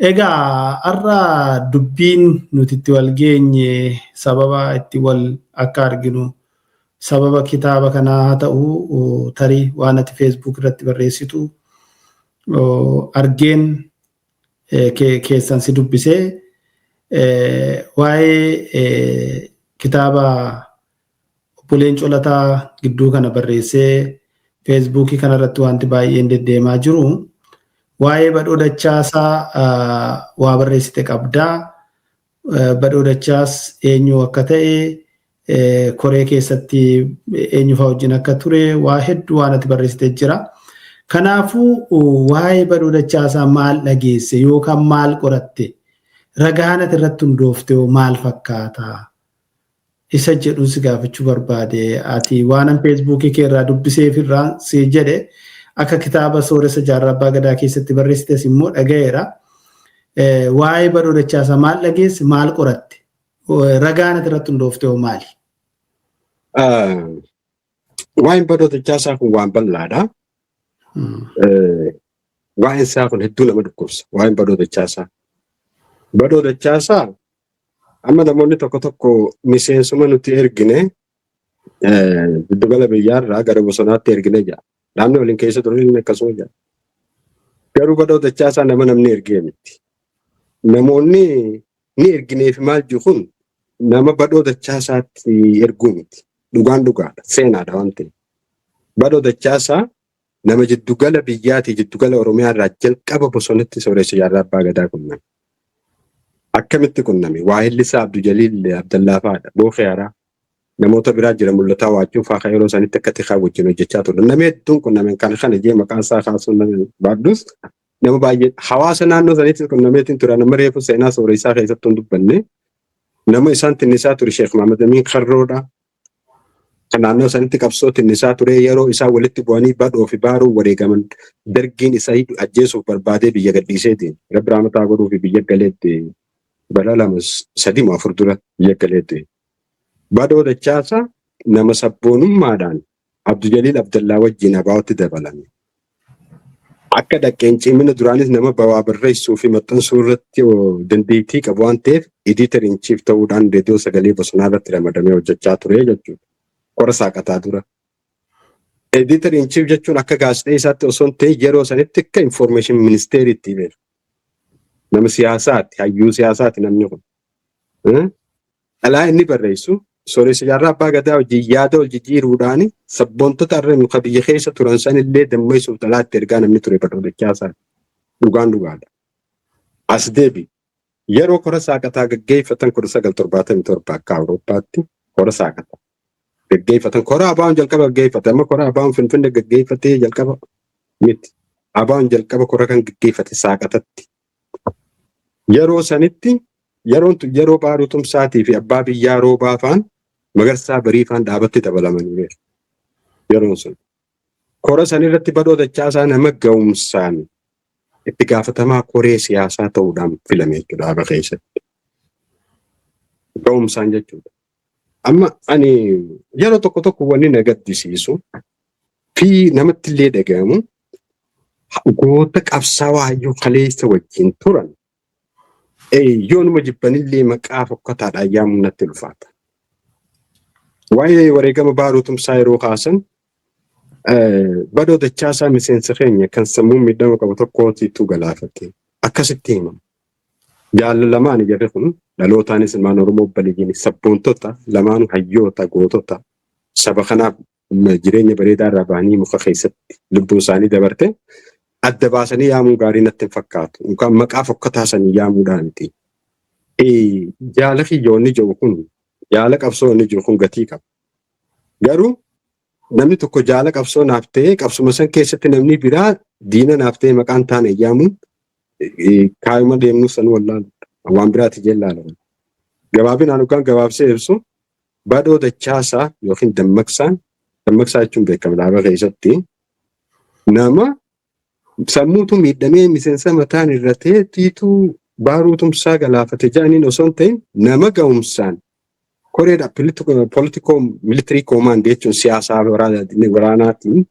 Egaa har'a dubbiin nuti itti wal geenye, sababa itti wal akka arginu, sababa kitaaba kanaa haa ta'u, tarii waan ati Feesbuuk irratti barreessitu argeen keessan si dubbisee, waa'ee kitaaba obbo Leencoo Lataa gidduu kana barreessee Feesbuukii kanarratti wanti baay'een deddeemaa jiru. Waa'ee Badhoo Dachaasaa waa barreessite qabdaa. Badhoo Dachaas eenyu akka ta'e, koree keessatti eenyu fa'aa wajjin akka ture, waa hedduu waan ati barreessite jira. Kanaafuu waa'ee Badhoo Dachaasaa maal dhageesse yookaan maal qoratte? Ragaan ati irratti hundoofte maal fakkaata? Isa jedhuun si gaafachuu barbaade. Ati waanan Feesbuukii kee irraa dubbiseef irraa si jedhe, akka kitaaba Sooressa Jaarraa Abbaa Gadaa keessatti barreessites immoo dhaga'eera. Waa'ee Badhoo Dachaasaa maal dhageesse, maal qoratte? Ragaan ati irratti hundoofte hoo maali? Waa'een Badhoo Dachaasaa kun waan bal'aadha. Waa'een isaa kun hedduu nama dhukkubsa. Waa'een Badhoo Dachaasaa. Badhoo Dachaasaa amma namoonni tokko tokko miseensuma nuti ergine giddugala biyyaarraa gara bosonaatti ergine jedha. Naannoo waliin keessa ture inni akkasuma jedha. Garuu Badhoo Dachaasaa nama namni ergee miti. Namoonni ni ergineef maal jiru kun nama Badhoo Dachaasaatti erguu miti. Dhugaan dhugaadha. Seenaadha waan ta'eef. Badhoo Dachaasaa nama jiddugala biyyaatii, jiddugala Oromiyaa irraa jalqaba bosonatti Sooressa Jaarraa Abbaa Gadaa qunname. Akkamitti qunname? Waahilli isaa Abduu Jaliil Abdallaa fa'aadha. Bookee Haraa. Namoota biraa jira, mul'ataa waachuu fa'aa yeroo sanitti akka tikaa wajjin hojjechaa ture. Namni hedduun qunname. Kan kana jee maqaan isaa kaasuun nama baadhus, nama baay'ee hawaasa naannoo sanitti qunnameetiin ture. Nama reefu seenaa sooressaa keessatti hin dubbanne. Nama isaan tinnisaa ture Sheekh Mahamad Amiin Karroodha. Kan naannoo sanitti qabsoo tinnisaa ture, yeroo isaan walitti bu'anii Badhoo fi Baaruu wareegaman, dargiin isa ajjeesuuf barbaadee biyya gadhiiseetiin, Rabbi rahmataa godhuu fi biyya galeetti, bara 2, 3 moo 4 dura biyya galeetti. Badhoo Dachaasaa nama sabboonummaadhaan Abdujaliil Abdallaa wajjin ABOtti dabalame. Akka dhaqqeen cimina duraanis nama bawaa barreessuu fi maxxansuu irratti dandeettii qabu waan ta'eef, editor in chief ta'uudhaan reediyoo Sagalee Bosonaa irratti ramadamee hojjechaa ture jechuudha. Kora Saaqataa dura. Editor in chief jechuun akka gaazexeessaatti osoo hin ta'in, yeroo sanitti akka information ministeeriitti beeku. Nama siyaasaati, hayyuu siyaasaati namni kun. Xalaa inni barreessu Sooressa Jaarraa Abbaa Gadaa wajjin yaada wal jijjiiruudhaan sabboontota irra muka biyya keessa turan san illee dammeessuuf xalaa itti ergaa namni ture Badhoo Dachaasaa. Dhugaan dhugaadha. As deebi. Yeroo kora Saaqataa gaggeeffatan, 1977 akka Awurooppaatti kora Saaqataa gaggeeffatan. Kora ABOn jalqaba gaggeeffate. Amma kora ABOn Finfinnee gaggeeffatee jalqaba miti. ABOn jalqaba kora kan gaggeeffate Saaqatatti. Yeroo sanitti, yeroon tun yeroo Baaruu Tumsaatii fi Abbaa Biyyaa Roobaa faan, Magarsaa Barii faan dhaabatti dabalamanii yeroon sun. Kora san irratti Badhoo Dachaasaa nama ga'umsaan itti gaafatamaa koree siyaasaa ta'uudhaan filame jechuudha dhaaba keessatti. Ga'umsaan jechuudha. Amma ani yeroo tokko tokko wanni na gaddisiisu fi namatti illee dhagahamu, goota qabsaawaa hayyuu kaleessa wajjin turan yoo numa jibbanillee maqaa fokkataadhaan yaamuun natti ulfaata. Waa'ee wareegama Baaruu Tumsaa yeroo kaasan, Badhoo Dachaasaa miseensa keenya kan sammuun miidhama qabu tokkootiitu galaafate. Akkasitti himama. Jaalala jarri kun dhalootaanis ilmaan Oromoo baliyyini, sabboontota lamaanuu, hayyoota, gootota saba kanaaf jireenya bareedaa irraa bahanii muka keessatti lubbuun isaanii dabarte adda baasanii yaamuu gaarii natti hin fakkaatu. Yookaan maqaa fokkataa sanii yaamuudhaan miti. Jaala kiyyoonni jiru kun, jaala qabsoo inni jiru kun gatii qaba. Garuu namni tokko jaala qabsoo naaf ta'ee, qabsuma san keessatti namni biraa diina naaf ta'ee maqaan taane yaamuun kaayuma deemnu san wallaalu waan biraati jellaala. Gabaabinaan yookaan gabaabsee ibsu, Badhoo Dachaasaa yookiin Dammaqsaan, Dammaqsaa jechuun beekama dhaaba keessatti, nama sammuutu miidhamee miseensa mataan irra ta'eetiitu Baaruu Tumsaa galaafate jedhaniin osoo hin ta'in, nama ga'umsaan koreedha political military command jechuun siyaasaa waraanaatiin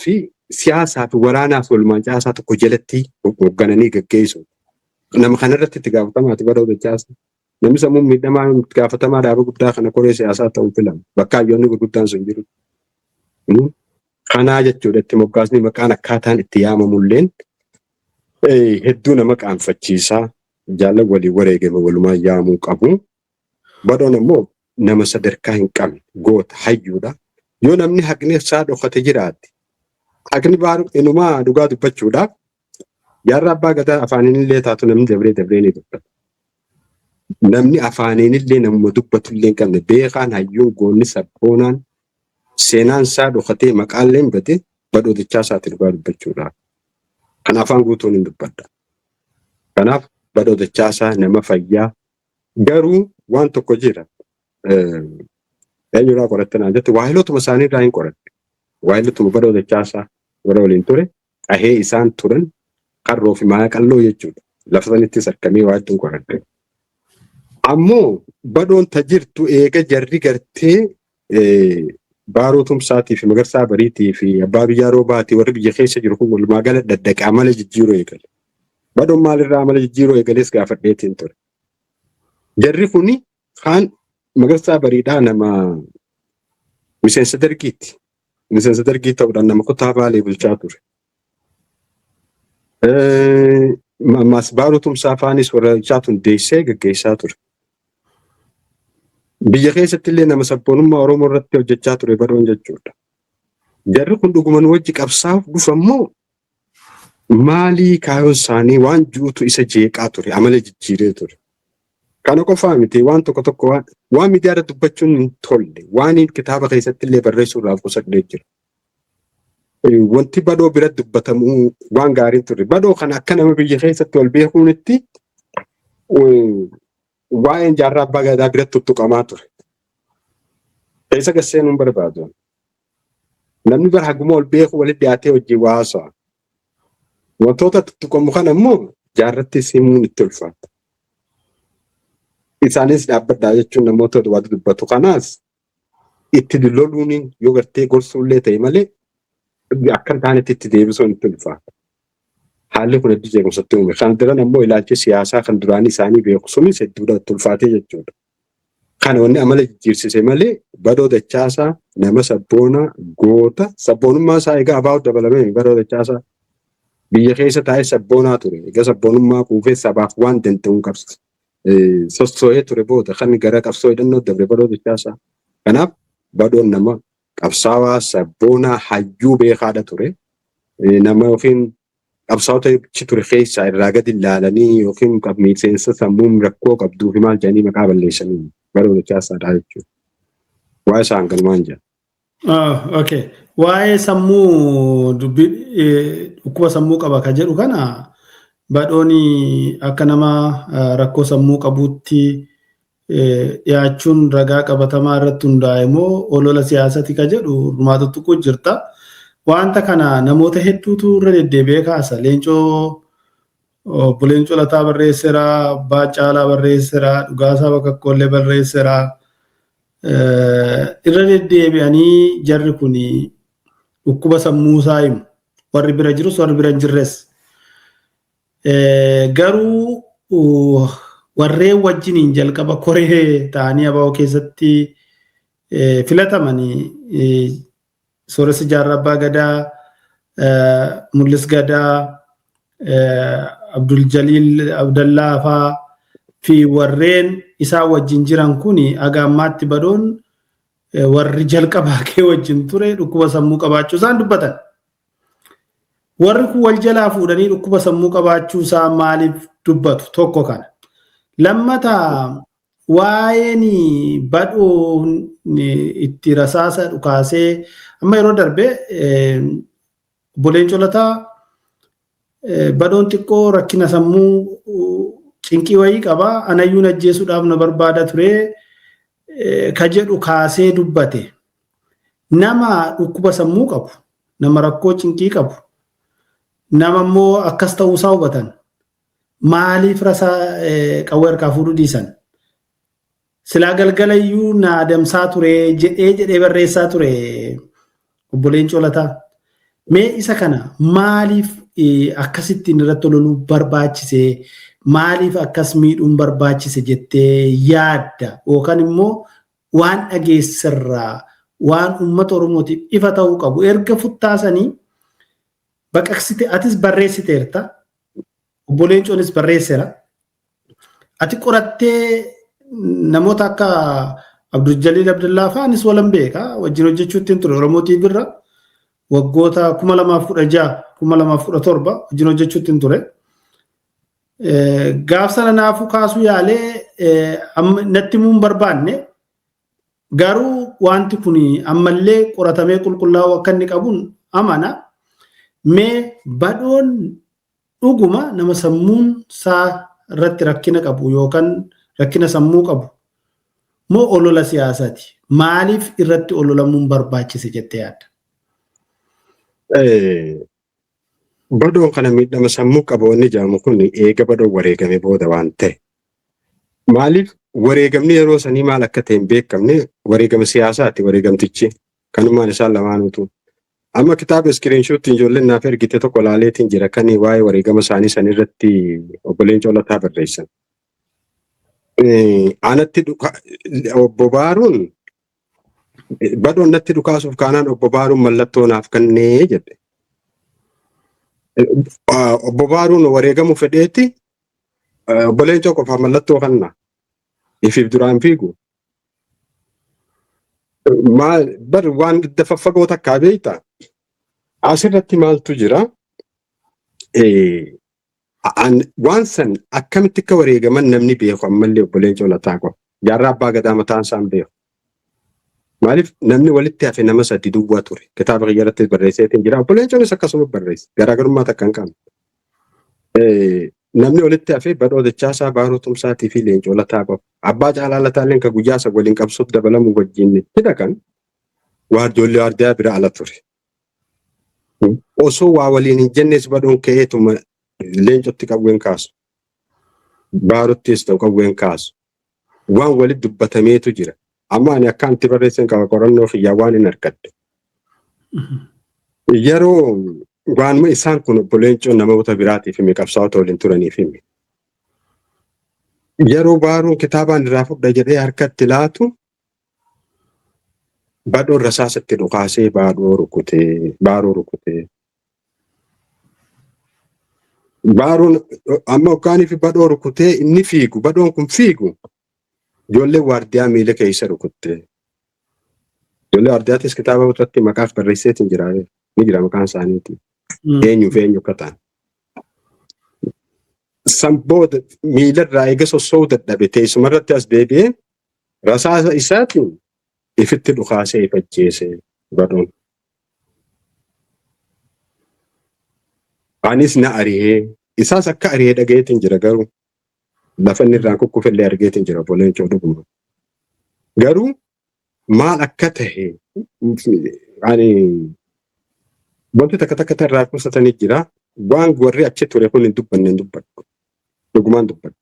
fi siyaasaa fi waraanaaf walumaan caasaa tokko jalatti hooggananii gaggeessu. Nama kanarratti itti gaafatamaati Badhoo Dachaasaa. Namni sammuun miidhamaa itti gaafatamaa dhaaba guddaa kana koree siyaasaa ta'uun filama. Bakka hayyoonni gurguddaan sun jiru. Kanaa jechuudha, itti moggaasni maqaan akkaataan itti yaamamulleen hedduu nama qaanfachiisaa. Jaallan waliin wareegame walumaan yaamuu qabu. Badhoon ammoo nama sadarkaa hin qabne, goota, hayyuudha. Yoo namni haqni isaa dhokate jiraate, haqni baaru inumaa dhugaa dubbachuudhaaf, Jaarraa Abbaa Gadaa afaaniin illee taatu namni dabree dabree ni dubbata. Namni afaaniin illee namuma dubbatu illee hin qabne, beekaan, hayyuun, goonni, sabboonaan seenaan isaa dhokatee maqaan illee hin bade Badhoo Dachaasaati dhugaa dubbachuudhaaf. Kan afaan guutuun hin dubbadha. Kanaaf Badhoo Dachaasaa nama fayyaa, garuu waan tokko jira. Eenyurraa qoratte naan jette, waahilotuma isaanii irraa hin qoradhe. Waahilotuma Badhoo Dachaasaa warra waliin ture, qahee isaan turan, Qarroo fi Maaqalloo jechuudha. Lafa sanittis argamee waa hedduun qoradhe. Ammoo Badhoon ta jirtu eega jarri gartee Baaroo Tumsaatii fi Magarsaa Bariitii fi Abbaa Biyyaa Roobaatii, warri biyya keessa jiru kun walumaa gala daddaqee amala jijjiiruu eegale. Badhoon maalirraa amala jijjiiruu eegalees gaafadheetiin ture. Jarri kuni kaan Magarsaa Bariidhaa nama miseensa dargiiti. Miseensa dargii ta'uudhaan nama kutaa Baalee bulchaa ture. Ammas Baaroo Tumsaa faanis warra isaatu hundeessee gaggeessaa ture. Biyya keessatti illee nama sabboonummaa Oromoo irratti hojjechaa ture Badhoon jechuudha. Jarri kun dhuguma nu wajji qabsaa'uuf dhufa immoo maalii kaayoon isaanii waan jiruutu isa jeeqaa ture, amala jijjiiree ture. Kana qofaa miti, waan tokko tokko waan miidiyaa irratti dubbachuun hin tolle, waan kitaaba keessatti illee barreessuu irraa qusadhee jira. Wanti Badhoo biratti dubbatamuu waan gaariin ture. Badhoo kana akka nama biyya keessatti wal beekuunitti waa'een Jaarraa Abbaa Gadaa biratti tuttuqamaa ture. Keessa gasseenuu hin barbaadu. Namni bara haguma wal beeku walitti dhiyaatee hojii waa haasa'a. Wantoota tuttuqamu kana immoo jaarratti simuun itti ulfaata. Isaanis dhaabbadhaa jechuun namoota waa dubbatu kanaas itti loluun yoo gartee gorsuullee ta'e malee akka hin taanetti itti deebisuun itti ulfaata. Haalli kun hedduu jeequmsatti uume. Kan daran ammoo ilaalchi siyaasaa kan duraanii isaanii beeku sunis hedduudha itti ulfaatee jechuudha. Kana wanni amala jijjiirsise malee Badhoo Dachaasaa nama sabboona goota, sabboonummaa isaa egaa abaa'u dabalamee Badhoo Dachaasaa biyya keessa taa'ee sabboonaa ture. Egaa sabboonummaa quufee sabaaf waan danda'uun qabsa. Sossoo'ee ture booda kan gara qabsoo hidhannoo dabre Badhoo Dachaasaa. Kanaaf Badhoon nama qabsaawaa, sabboonaa, hayyuu beekaadha ture. Nama yookiin qabsaa'ota achi ture keessaa irraa gadi ilaalanii yookiin miseensa sammuun rakkoo qabduu fi maal jedhanii maqaa balleessanii Badhoo Dachaasaadha jechuudha. Waa isaan galumaan jira. Okay. Waa'ee sammuu, dubbii dhukkuba sammuu qaba ka jedhu kana, Badhoon akka nama rakkoo sammuu qabuutti dhiyaachuun ragaa qabatamaa irratti hundaa'e moo olola siyaasati ka jedhu rumaa tuttuquu jirta. Wanta kana namoota hedduutu irra deddeebi'ee kaasa. Leencoo, obbo Leencoo Lataa barreesseera, Abbaa Caalaa barreesseera, Dhugaasaa Bakakkoollee barreesseera. Irra deddeebi'anii jarri kun dhukkuba sammuu isaa himu. Warri bira jirus warri bira hin jirres. Garuu warreen wajjiniin jalqaba koree ta'anii ABO keessatti filatamanii, Sooressa Jaarraa Abbaa Gadaa, Mul'is Gadaa, Abdul Jaliil Abdallaa faa fi warreen isaan wajjin jiran kun aga ammaatti Badhoon warri jalqabaa kee wajjin ture dhukkuba sammuu qabaachuu isaan dubbatan. Warri kun wal jalaa fuudhanii dhukkuba sammuu qabaachuu isaa maaliif dubbatu? Tokko kana. Lammata, waa'een Badhoo itti rasaasa dhukaasee amma yeroo darbe obbo Leencoo Lataa Badhoon xiqqoo rakkina sammuu, cinqii wayii qaba, anayyuun ajjeesuudhaaf na barbaada ture ka jedhu kaasee dubbate. Nama dhukkuba sammuu qabu, nama rakkoo cinqii qabu, nama immoo akkas ta'uusaa hubatan maaliif rasaa qawwee harkaa fuudhuu dhiisan? Silaa galgala iyyuu na adamsaa ture jedhee jedhee barreessaa ture obbo Leencoo Lataa. Mee isa kana maaliif akkasittiin irratti ololuu barbaachise? Maaliif akkas miidhuun barbaachise jettee yaadda? Yookaan immoo waan dhageessirraa waan uummata Oromootiif ifa ta'uu qabu erga futtaasanii baqaqsite, atis barreessiteerta. Obbo Leencoonis barreesseera. Ati qorattee namoota akka Abdul Jaliil Abdullaa fa'aanis walan beeka. Wajjin hojjechuutti ture Oromoo TV irra waggoota 2016, 2017 wajjin hojjechuutti ture. Gaaf sana naafuu kaasuu yaalee natti himuu hin barbaanne, garuu wanti kun ammallee qoratamee qulqullaa'uu akka inni qabuun amana. Mee Badhoon dhuguma nama sammuun isaa irratti rakkina qabu yookaan rakkina sammuu qabu moo olola siyaasaati? Maaliif irratti ololamuun barbaachise jettee yaadda? Badhoon kana miidhama sammuu qaba wanni jedhamu kun eega Badhoon wareegame booda waan ta'e. Maaliif wareegamni yeroo sanii maal akka ta'e hin beekamne, wareegama siyaasaati wareegamtichi kanumaan isaan lamaanuutu. Amma kitaaba screenshot ijoolleen naaf ergite tokko laaleetiin jira, kan waa'ee wareegama isaanii san irratti obbo Leencoo Lataa barreessan. Anatti obbo Baaruun Badhoon natti dhukaasuuf kaanaan obbo Baaruun mallattoo naaf kennee jedhe. Obbo Baaruun wareegamuu fedheetti obbo Leencoo qofaa mallattoo kenna. Ifiif duraan fiigu. Maal bar waan faffagoo takkaa beektaa? Asirratti maaltu jira? Waan san akkamitti akka wareegaman namni beeku ammallee obbo Leencoo Lataa qofa. Jaarraa Abbaa Gadaa mataan isaan beeku. Maaliif namni walitti hafe nama sadi duwwaa ture. Kitaaba kiyya irratti barreesseetiin jira. Obbo Leencoonis akkasuma barreesse. Garaagarummaa takka hin qabne. Namni walitti hafe Badhoo Dachaasaa, Baaroo Tumsaatii fi Leencoo Lataa qofa. Abbaa Caalaa Lataalleen kan guyyaa san waliin qabsootti dabalamuu wajjin itti dhaqan waardiyoollee waardiyaa bira ala ture. Osoo waa waliin hin jennes Badhoon ka'eetuma Leencotti qawween kaasu. Baarottis ta'u qawween kaasu. Waan walitti dubbatameetu jira. Amma ani akka anti barreessan qaba qorannoo kiyyaa waan hin argadde. Yeroo waanuma isaan kun obbo Leencoon namoota biraatiif hime, qabsaa'ota waliin turaniif hime. Yeroo Baaruun kitaabaan irraa fudha jedhee harkatti laatu, Badhoon rasaasatti dhukaasee Baadhoo rukutee, Baaroo rukutee. Baaroon amma hoggaanii fi Badhoo rukutee inni fiigu, Badhoon kun fiigu, ijoolleen waardiyaa miila keessa rukutte. Ijoollee waardiyaatis kitaaba irratti maqaaf barreesseetiin jira. Ni jira maqaan isaaniiti. Eenyuuf eenyu akka ta'an. San booda miilarraa eega sossoo'uu dadhabe, teessumarratti as deebi'ee rasaasa isaatiin ifitti dhukaasee if ajjeese Badhoon. Anis na arihee, isaas akka arihee dhagayeetiin jira, garuu lafa inni irraan kukkufellee argeetiin jira obbo Leencoo dhuguma. Garuu maal akka tahe ani wanti takka takka irraa qusatanii jira. Waan warri achi ture kun hin dubbanne hin dubbadhu. Dhugumaan dubbadha.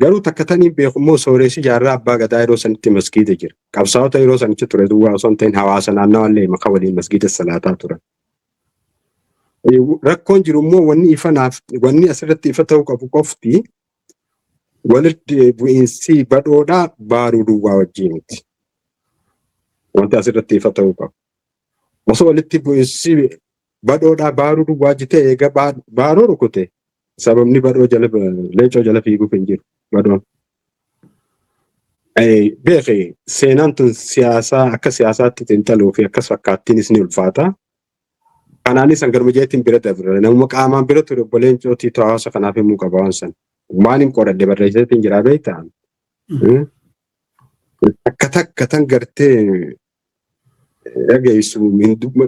Garuu takka taniin beeku immoo sooressi Jaarraa Abbaa Gadaa yeroo sanitti masgiida jira. Qabsaa'ota yeroo sanitti ture duwwaa osoo hin ta'in hawaasa naannawaallee maka waliin masgiida salaataa turan. Rakkoon jiru immoo wanni ifa naaf wanni asirratti ifa ta'uu qabu qofti walitti bu'iinsi Badhoodhaa Baaruu duwwaa wajjin miti. Wanti asirratti ifa ta'uu qabu. Osoo walitti bu'iinsi Badhoodhaa Baaruu duwwaa jitee eega Baaroo rukute, sababni Badhoo jala Leencoo jala fiiguuf hin jiru Badhoon. Beeki, seenaan tun siyaasaa akka siyaasaatti xiinxaluu fi akkas fakkaattiinis ni ulfaata. Kanaanis hangaruma jeetiin bira dabre. Namuma qaamaan bira ture obbo Leencootii hawaasa kanaaf himuu qaba waan san. Waan hin qoradhe barreesseetiin jira beektaa. Takka takka tan gartee dhageessu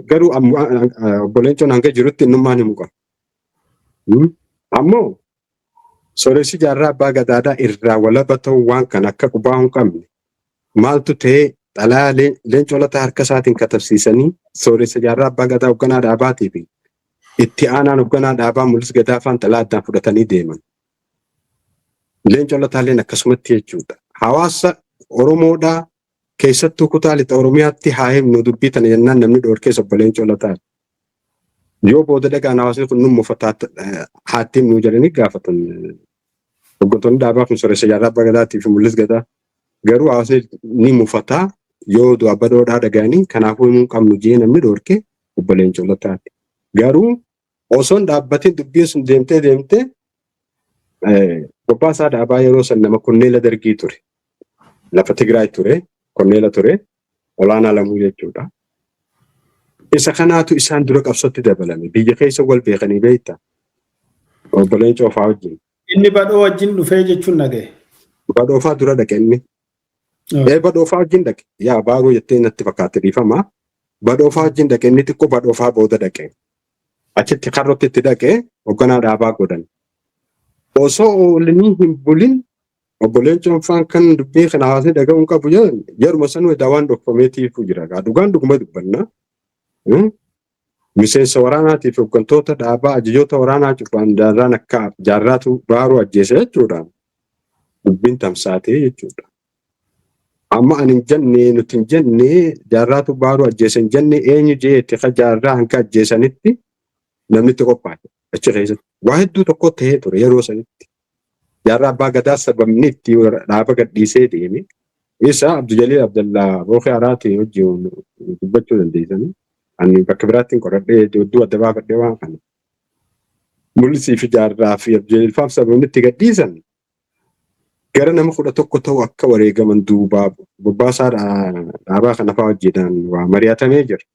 garuu obbo Leencoon hanga jirutti innummaan himuu qaba. Ammoo sooressi Jaarraa Abbaa Gadaadhaa irraa walaba ta'uu waan kana akka qubaa hin qabne maaltu ta'ee xalayaa Leencoo Lataa harka isaatiin katabsiisanii sooressa Jaarraa Abbaa Gadaa, hoogganaa dhaabaatii fi itti aanaan hoogganaa dhaabaa Mul'is Gadaafaan xalayaa addaan fudhatanii deeman. Leencoo Lataalleen akkasumatti jechuudha. Hawaasa Oromoodhaa keessattuu kutaa lixa Oromiyaatti haa himnu dubbii tana jennaan namni dhoorkeessa obbo Leencoo Lataa. Yoo booda dhagaan hawaasni kun nu mufataa haatti himnu jedhanii gaafatan. Hooggantoonni dhaabaa kun sooressa Jaarraa Abbaa Gadaatii fi Mul'is Gadaa. Garuu hawaasni ni mufataa yoo du'a Badhoodhaa dhaga'anii, kanaafuu himuu hin qabnu jee namni dhoorke obbo Leencoo Lataati. Garuu osoo hin dhaabbatin dubbiin sun deemtee deemtee Bobbaasaa Dhaabaa yeroo san nama konneela Dargii ture. Lafa Tigraay ture, konneela ture, Olaanaa Lamuu jechuudha. Isa kanaatu isaan dura qabsootti dabalame. Biyya keessa wal beekanii beekta. Obbo Leencoo fa'aa wajjin. Inni Badhoo wajjin dhufee jechuun dhagaye. Badhoo fa'aa dura dhaqe inni. Ee, Badhoo fa'aa wajjin dhaqe. Yaa, Baaruu jettee natti fakkaate, dhiifama. Badhoo fa'aa wajjin dhaqe inni, xiqqoo Badhoo fa'aa booda dhaqe. Achitti karrotti itti dhaqe, hoogganaa dhaabaa godhan. Osoo oolanii hin bulin obbo Leencoon fa'aan kan dubbii kana hawaasni dhaga'uu hin qabu jedhan, yeruma sanuu edaa waan dhokfameetiifu jira. Dhugaan dhuguma dubbanna. Miseensa waraanaatii fi hooggantoota dhaabaa, ajajoota waraanaa cufaan Jaarraan akka Jaarraatu Baaruu ajjeese jechuudha. Dubbiin tamsaatee jechuudha. Amma ani hin jenne, nuti hin jenne, Jaarraatu Baaruu ajjeese hin jenne, eenyu jeeti ka Jaarraa hanga ajjeesanitti namni itti qophaa'e achi keessatti. Waa hedduu tokko ta'ee ture yeroo sanitti. Jaarraa Abbaa Gadaa sababni itti dhaaba gadhiisee deeme isa Abdujaliil Abdallaa Bookee Araatii wajjin dubbachuu dandeessanii. Ani bakka biraatti hin qoradhee hedduu adda baafadhee waan kana. Mul'isii fi Jaarraa fi Abdujaliil faaf sababni itti gadhiisan Gara nama 11 ta'u akka wareegaman duubaa bobbaasaa dhaabaa kana fa'aa wajjinaan waa mari'atamee jira.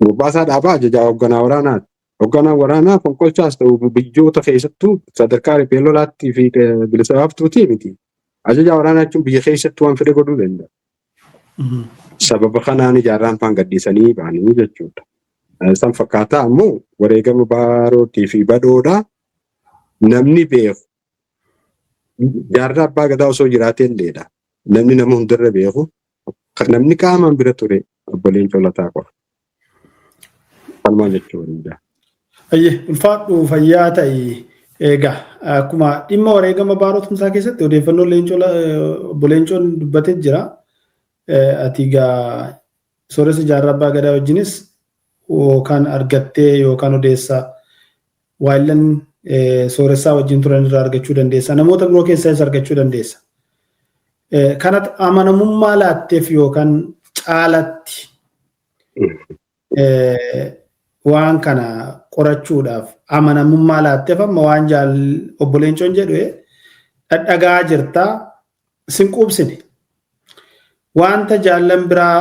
Bobbaasaa dhaabaa ajajaa hoogganaa waraanaati. Hoogganaan waraanaa fonqolchaas ta'u biyyoota keessattuu sadarkaa riphee lolaattii fi bilisa baaftuutii miti. Ajajaa waraanaa jechuun biyya keessatti waan fedhe godhuu danda'a. Sababa kanaan ijaarraan faan gadhiisanii ba'anii jechuudha. San fakkaataa ammoo wareegama baarootii fi badhoodhaa namni beeku jaarraa abbaa gadaa osoo jiraatee illeedha. Namni nama hundarra beeku namni qaamaan bira ture obbo Leencoo Lataa qofa. Kanumaan jechuu danda'a. Ayyee, ulfaadhu, fayyaa ta'i. Egaa akkuma dhimma wareegama Baaroo Tumsaa keessatti odeeffannoo Leencoo obbo Leencoon dubbatee jira. Ati egaa sooressa jaarraa abbaa gadaa wajjinis yookaan argattee yookaan odeessaa waayillan sooressaa wajjin turan irraa argachuu dandeessa. Namoota biroo keessaas argachuu dandeessa. Kanatti amanamummaa laatteef yookaan caalatti waan kana qorachuudhaaf amanamummaa laatteef amma waan jaal obbo Leencoon jedhu dhadhagaa jirtaa sin quubsine. Wanta jaallan biraa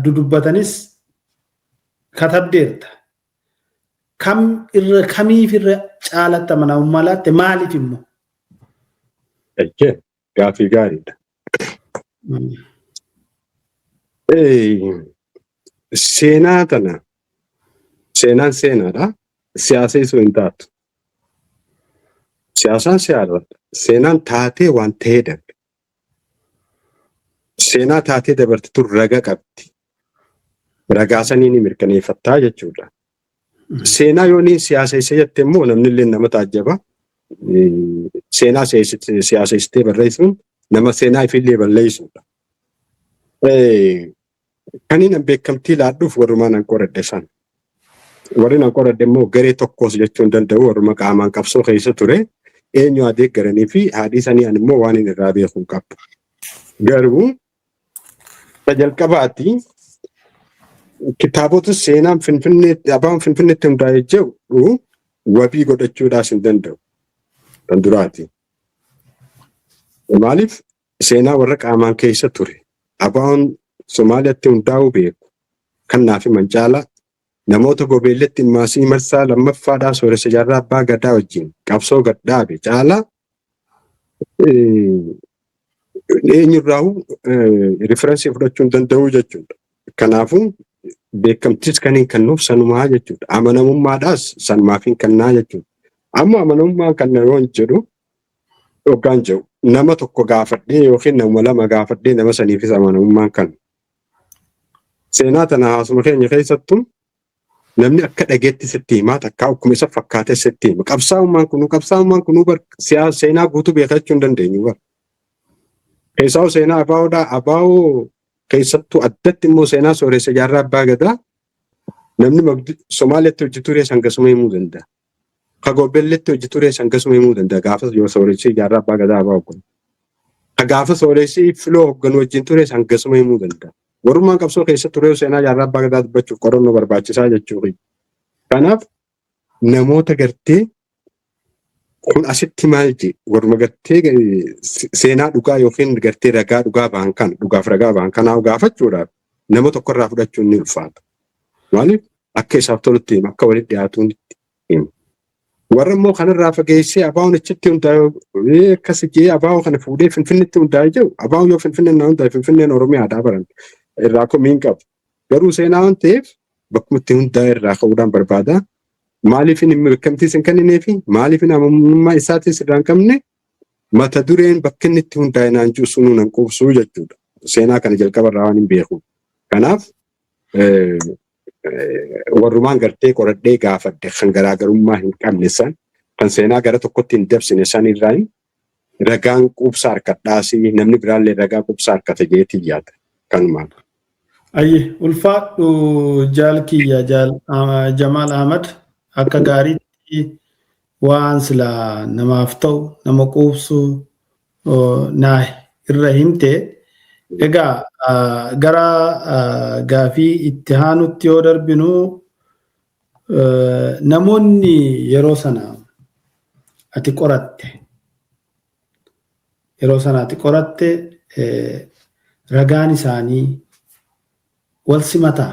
dudubbatanis katabdeerta. Kam irra kamiif irra caalatti amanamummaa laatte, maaliif immoo? Ejjee, gaafii gaariidha. Seenaa tana seenaan seenaadha. Siyaasa isuu hin taatu. Siyaasaan siyaasadha. Seenaan taatee waan ta'ee darbe. Seenaa taatee dabarte tun raga qabdi. Ragaa sanii ni mirkaneeffattaa jechuudha. Seenaa yoo ni siyaasa isa jette immoo namni illee nama taajjaba. Seenaa siyaasessitee barreessuun nama seenaa ifillee balleessuudha. Kan inni beekamtii laadhuuf warrumaan an qoradhe san. Warri an qoradhe immoo garee tokkos jechuu hin danda'u, warruma qaamaan qabsoo keessa ture eenyu haa deeggaranii fi haadhii sanii an immoo waan inni irraa beeku hin qabu. Garuu ta jalqabaati kitaabota seenaan Finfinneetti abaan Finfinneetti hundaa'e jedhu wabii godhachuudhaas hin danda'u. Kan duraati. Maaliif seenaa warra qaamaan keessa ture abaan Somaaliyaatti hundaa'uu beeku kan naaf himan caalaa namoota gobeelletti maasii marsaa lammaffaadhaa sooressa jaarraa abbaa gadaa wajjin qabsoo gadhaabe caalaa eenyurraa'uu reference fudhachuu hin danda'u jechuudha. Kanaafuu beekamtis kan hin kennuuf sanumaa jechuudha. Amanamummaadhaas sanumaaf hin kennaa jechuudha. Amma amanamummaa kan yeroo hin jedhu hoggaan jedhu nama tokko gaafadhee yookiin nama lama gaafadhee nama saniifis amanamummaan kan seenaa tana haasuma keenya keessattuu namni akka dhageetti sitti himaa, takkaa akkuma isa fakkaatee sitti hima. Qabsaa'ummaan kunuu bar seenaa guutuu beekachuu hin dandeenyu bar. Keessaa'u seenaa abaa'oodhaa, abaa'oo keessattuu addatti immoo seenaa sooressa jaarraa abbaa gadaa namni Somaaliyaatti hojii ture sangasuma himuu danda'a. Ka Goobelletti hojii ture sangasuma himuu danda'a gaafa yoo sooressi jaarraa abbaa gadaa abaa'oo kun. Ka gaafa sooressi filoo hoogganu wajjin ture sangasuma himuu danda'a. Warrummaan qabsoo keessa ture seenaa jaarraa abbaa gadaa dubbachuuf qorannoo barbaachisaa jechuudha. Kanaaf namoota gartee kun asitti maal jee warruma gartee seenaa dhugaa yookiin gartee ragaa dhugaa ba'an kana dhugaaf ragaa ba'an kanaa gaafachuudhaaf nama tokkorraa fudhachuun ni ulfaata. Maaliif akka isaaf tolutti hima, akka walitti dhiyaatuun hima. Warra immoo kanarraa fageessee abaa'oon achitti hundaa'e akkas jee abaa'oo kana fuudhee Finfinneetti hundaa'e jiru, abaa'oon yoo Finfinneen na hundaa'e Finfinneen Oromiyaadhaa baran irraa komii hin qabu. Garuu seenaa waan ta'eef bakkuma itti hundaa'e irraa ka'uudhaan barbaada. Maaliif inni beekamtii hin kenninee fi maaliif inni amanamummaa isaatis irraa hin qabne mata dureen bakka inni itti hundaa'e naan jiru sunuu nan quubsuu jechuudha. Seenaa kana jalqaba irraa waan hin beeku. Kanaaf warrumaan gartee qoradhee gaafadhe kan garaagarummaa hin qabne san, kan seenaa gara tokkotti hin dabsine san irraa ragaan quubsaa harkadhaasii namni biraallee ragaa quubsaa harkata jeetii yaada. Kanumaan. Ayye, ulfaadhu jaal kiyya, jaal Jamaal Ahmad, akka gaariitti waan sila namaaf ta'u nama quubsu naa irra himte. Egaa gara gaafii itti aanutti yoo darbinu, namoonni yeroo sana ati qoratte Yeroo sanaatti qoratte, ragaan isaanii wal simataa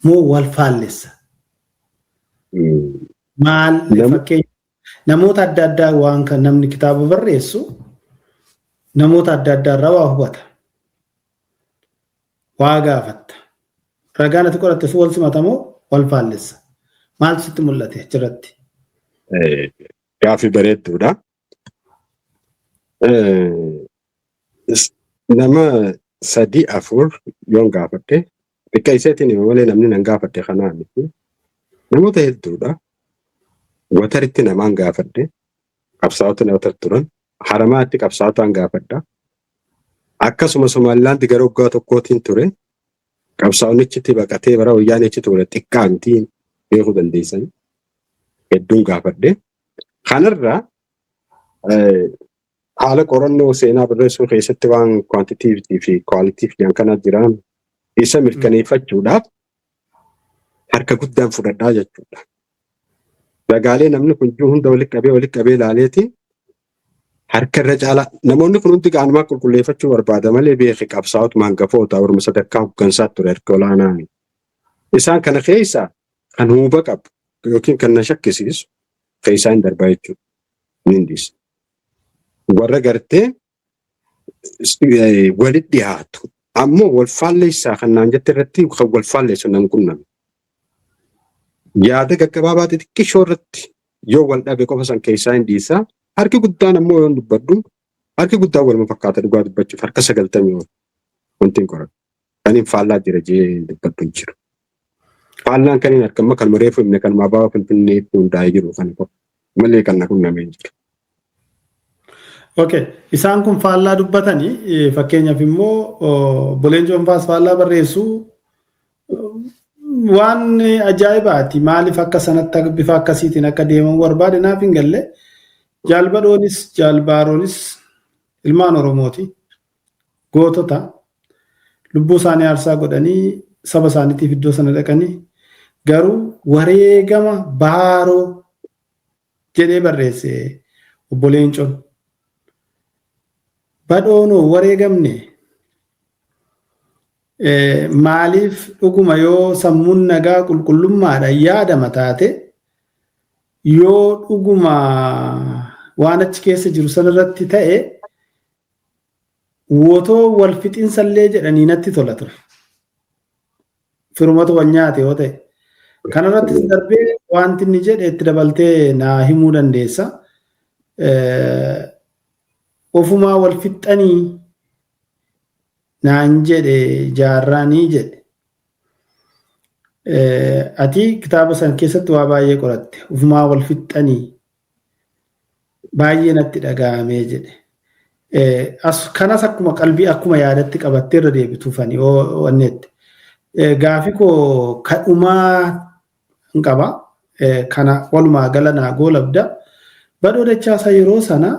moo wal faallessa? Maal fakkeenya namoota adda addaa waan kan namni kitaaba barreessu namoota adda addaa irraa waa hubata. Waa gaafatta. Ragaan ati qoratte sun wal simata moo wal faallessa? Maaltu sitti mul'ate achirratti? Gaaffii bareedduudha. Nama sadii afur yoon gaafadhe, xiqqa iseetiin hima malee namni nan gaafadhe kanaa miti. Namoota hedduudha. Wataritti namaan gaafadhe. Qabsaa'ota watar turan. Haramaatti qabsaa'otaan gaafadha. Akkasuma Somaalilaandi gara waggaa tokkootiin ture. Qabsaa'onichitti baqatee bara wayyaanichi ture xiqqaa miti, beekuu dandeessan. Hedduun gaafadhe. Kanarraa haala qorannoo seenaa barreessuu keessatti waan quantitative fi qualitative jedhan kana jiran isa mirkaneeffachuudhaaf harka guddaan fudhadhaa jechuudha. Ragaalee namni kun jiru hunda walitti qabee ilaaleetiin harka irra caalaa namoonni kun hundi qaanumaa qulqulleeffachuu barbaada malee beeki, qabsaa'otuma hangafoota orma sadarkaa hooggansaa ture harka olaanaa. Isaan kana keessa kan huba qabu yookiin kan na shakkisiisu keessaa hin darbaa jechuudha. Ni hindisa. Warra gartee walitti dhiyaatu ammoo wal faalleessaa kan naan jette irratti kan wal faalleessu nam qunname. Yaada gaggabaabaa xixiqqishoo irratti yoo wal dhabe qofa san keessaa hin dhiisaa. Harki guddaan ammoo yoon dubbadhu harki guddaan waluma fakkaata, dhugaa dubbachuuf harka 90 ol wanti hin qoran. Kan hin faallaa jira jee dubbadhu hin jiru. Faallaan kan hin argamma kanuma reefu himne, kanuma abaaboo Finfinneetti hundaa'ee jiru kana qofa malee kan na qunnamee hin jiru. Okay. Isaan kun faallaa dubbatanii, fakkeenyaaf immoo Boleencoon faas faallaa barreessuu waan ajaa'ibaati. Maaliif akka sanatti bifa akkasiitiin akka deemamu barbaade naaf hin galle. Jaalbadhoonis jaalbaaroonis ilmaan Oromooti. Gootota lubbuu isaanii aarsaa godhanii saba isaaniitiif iddoo sana dhaqanii, garuu wareegama Baaroo jedhee barreesse obbo Leencoon. Badhoonoo wareegamne maaliif? Dhuguma yoo sammuun nagaa qulqullummaadhaan yaadama taate, yoo dhuguma waan achi keessa jiru sanarratti ta'e, wotoo wal fixinsallee jedhanii natti tola ture. Firumatu wal nyaate yoo ta'e. Kanarrattis darbee wanti inni jedhe itti dabaltee naa himuu dandeessa. Ofumaa wal fixxanii naan jedhe jaarraanii jedhe. Ati kitaaba san keessatti waa baay'ee qoratte. Ofumaa wal fixxanii baay'ee natti dhaga'amee jedhe. Kanas akkuma qalbii akkuma yaadatti qabattee irra deebituufani wanneetti. Gaafii koo kadhumaa hin qaba. Kana walumaa gala naa goolabda. Badhoo Dachaasaa yeroo sana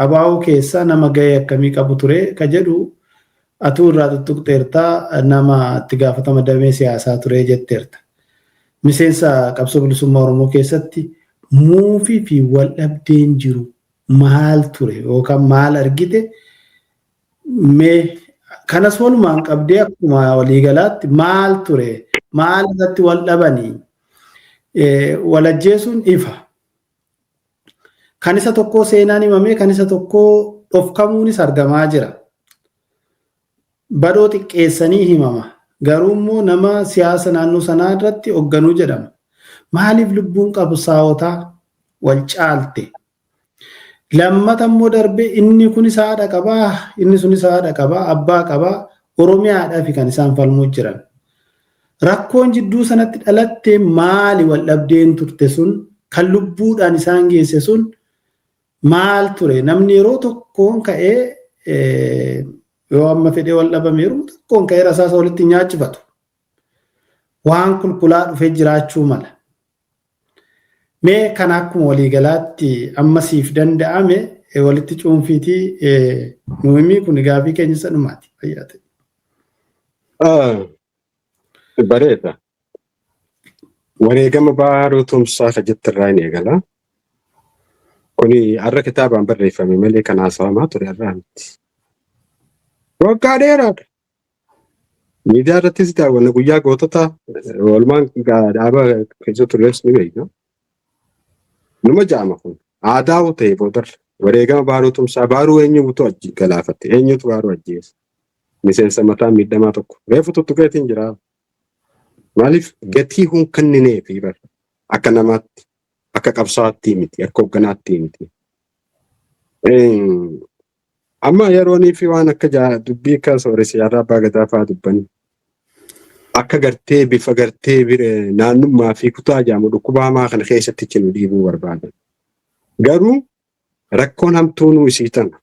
abaa'oo keessa nama gahee akkamii qabu ture ka jedhu atuu irraa tuttuqxeertaa, nama itti gaafatama damee siyaasaa ture jetteerta. Miseensa qabsoo bilisummaa Oromoo keessatti muufii fi wal dhabdeen jiru maal ture yookaan maal argite? Mee kanas walumaan qabdee akkuma waliigalaatti maal ture, maal irratti wal dhabanii? Wal ajjeesuun ifa. Kan isa tokkoo seenaan himamee, kan isa tokkoo dhofkamuunis argamaa jira. Badhoo xiqqeessanii himama. Garuu immoo nama siyaasa naannoo sanaa irratti hoogganuu jedhama. Maaliif lubbuun qabsaa'otaa wal caalte? Lammata immoo darbee inni kunis haadha qabaa, inni sunis haadha qabaa, abbaa qabaa, Oromiyaadhaaf kan isaan falmuu jiran. Rakkoon jidduu sanatti dhalatte maali? Wal dhabdeen turte sun kan lubbuudhaan isaan geesse sun maal ture? Namni yeroo tokkoon ka'ee, yoo amma fedhee wal dhabame, yeroo tokkoon ka'ee rasaasa walitti nyaachifatu. Waan kulkulaa dhufee jiraachuu mala. Mee kana akkuma waliigalaatti amma siif danda'ame walitti cuunfiitii nu himii. Kun gaafii keenya sanumaati. Fayyaa ta'e. Bareeda. Wareegama Baaroo Tumsaa ka jettirraa hin eegala. Kuni har'a kitaabaan barreeffame malee kan haasawamaa ture har'aa miti. Waggaa dheeraadha. Miidiyaa irrattis daawwanna guyyaa gootota oolmaan dhaaba keessa turres ni beekna. Numa jaama kun aadaa ta'e boodarra wareegama Baaruu Tumsaa, Baaruu eenyutu galaafate, eenyutu Baaruu ajjeese? Miseensa mataa miidhamaa tokko reefu tuttuqeetiin jira. Maaliif gatii hun kennineefi bara akka namaatti, akka qabsaa'aatti miti, akka hoogganaatti miti. Amma yeroonii fi waan akka dubbii akka Sooressi Jaarraa Abbaa Gadaa fa'aa dubbanni akka gartee bifa gartee naannummaa fi kutaa jedhamu dhukkuba hamaa kana keessatti nu dhiibuu barbaadan. Garuu rakkoon hamtuu nu isii tana.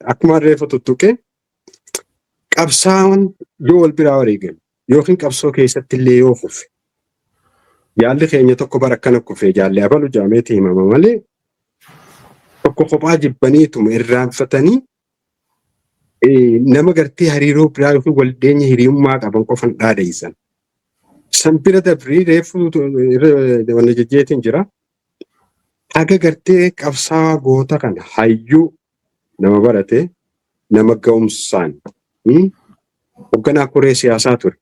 Akkuma reefu tuttuqe, qabsaa'oon yoo wal biraa wareegame yookiin qabsoo keessatti illee yoo kufe, jaalli keenya tokko bara akkana kufe, jaalli abalu jaameeti himama malee, tokko kophaa jibbaniituma irraanfatanii nama gartee hariiroo biraa yookiin waldeenye hiriyummaa qaban qofan dhaadheessan. San bira dabrii reefu wanna jejjeetiin jira. Haga gartee qabsaa'aa goota kana, hayyuu nama barate, nama ga'umsaan hoogganaa koree siyaasaa ture.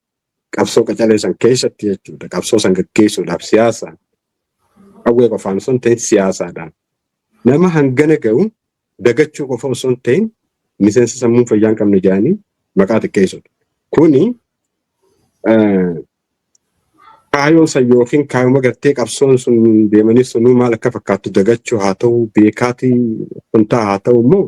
Qabsoo qacalee san keessatti jechuudha. Qabsoo san gaggeessuudhaaf siyaasaan, qawwee qofaan osoo hin ta'in siyaasaadhaan. Nama hangana ga'u dagachuu qofa osoo hin ta'in miseensa sammuun fayyaa hin qabne jedhanii maqaa xiqqeessudha. Kuni kaayoon san yookiin kaayuma gartee qabsoon sun deemanii sunuu maal akka fakkaattu dagachuu haa ta'u, beekaatii kun ta'a haa ta'u, immoo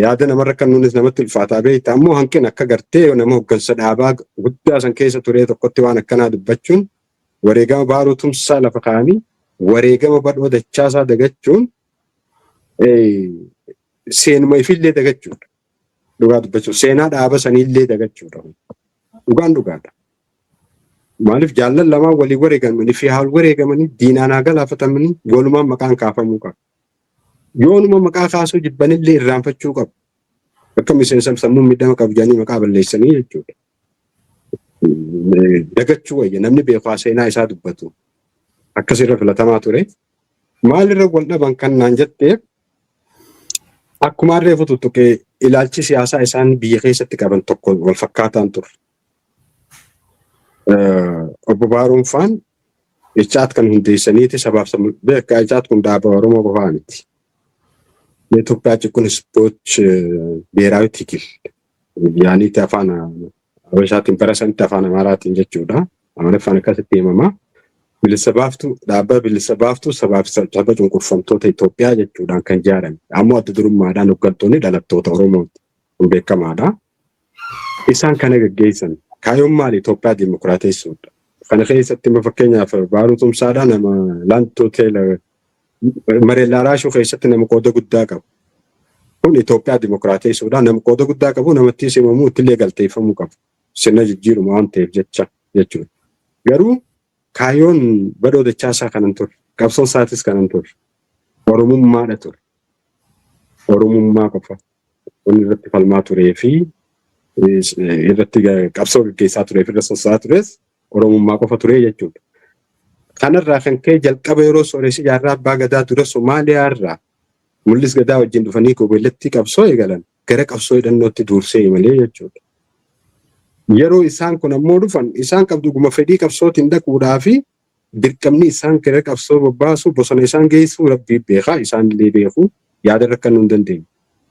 yaada namarra kan nunis namatti ulfaataa beekta. Ammoo hanqina akka gartee nama hooggansa dhaabaa guddaa san keessa turee tokkotti waan akkanaa dubbachuun, wareegama Baaruu Tumsaa lafa kaa'anii wareegama Badhoo Dachaasaa dagachuun seenuma ifillee dagachuudha. Dhugaa dubbachuun seenaa dhaaba saniillee dagachuudha. Dhugaan dhugaadha. Maaliif jaallan lamaan walii wareegamanii fi haal wareegamanii diinaan haa galaafatamanii walumaan maqaan kaafamuu qaba. Yoonuma maqaa kaasuu jibbanillee irraanfachuu qabu. Akka miseensa sammuun miidhama qabu jedhanii maqaa balleessanii jechuudha. Dagachuu wayya, namni beeku seenaa isaa dubbatu. Akkasirra filatamaa ture. Maalirra wal dhaban kan naan jetteef, akkuma reefu tuttuqee, ilaalchi siyaasaa isaan biyya keessatti qaban tokko wal fakkaataan ture. Obbo Baaruun faan Ichaat kan hundeessaniiti sabaaf beekaa, Ichaat kun dhaaba Oromoo qofaa miti. የኢትዮጵያ ጭቁን ህዝቦች ብሔራዊ ትግል yaaniitti afaan Habashaatiin bara sanitti afaan Amaaraatiin jechuudha. Amaariffaan akkasitti himama. Bilisa baaftuu, dhaaba bilisa baaftuu sabaaf saba cunqurfamtoota Itoophiyaa jechuudhaan kan ijaarame. Ammoo adda durummaadhaan hooggantoonni dhalattoota Oromooti. Kun beekamaadha. Isaan kana gaggeessan. Kaayyoon maali? Itoophiyaa dimokiraateessuudha. Kana keessatti immoo fakkeenyaaf Baaruu Tumsaadhaa nama Laantoo Teela Mareellaa Raashuu keessatti nama qooda guddaa qabu. Kun Itoophiyaa dimokiraateessuudha. Nama qooda guddaa qabu, namatti simamuu, ittillee galteeffamuu qabu. Sirna jijjiiruma waan ta'eef jecha jechuudha. Garuu kaayyoon Badhoo Dachaasaa kanan ture. Qabsoon isaatis kanan ture. Oromummaadha ture. Oromummaa qofa. Wanni irratti falmaa turee fi irratti qabsoo gaggeessaa turee fi irra sosso'aa tures Oromummaa qofa ture jechuudha. Kanarraa kan ka'e jalqaba yeroo Sooressi Jaarraa Abbaa Gadaa dura Somaaliyaa irraa Mul'is Gadaa wajjin dhufanii Gobeellatti qabsoo eegalan, gara qabsoo hidhannootti dursee malee jechuudha. Yeroo isaan kun ammoo dhufan, isaan qabduguma fedhii qabsootiin dhaquudhaa fi dirqamni isaan gara qabsoo bobbaasu, bosona isaan geessuu, rabbii beekaa, isaan illee beeku, yaada irra kennuu hin dandeenye.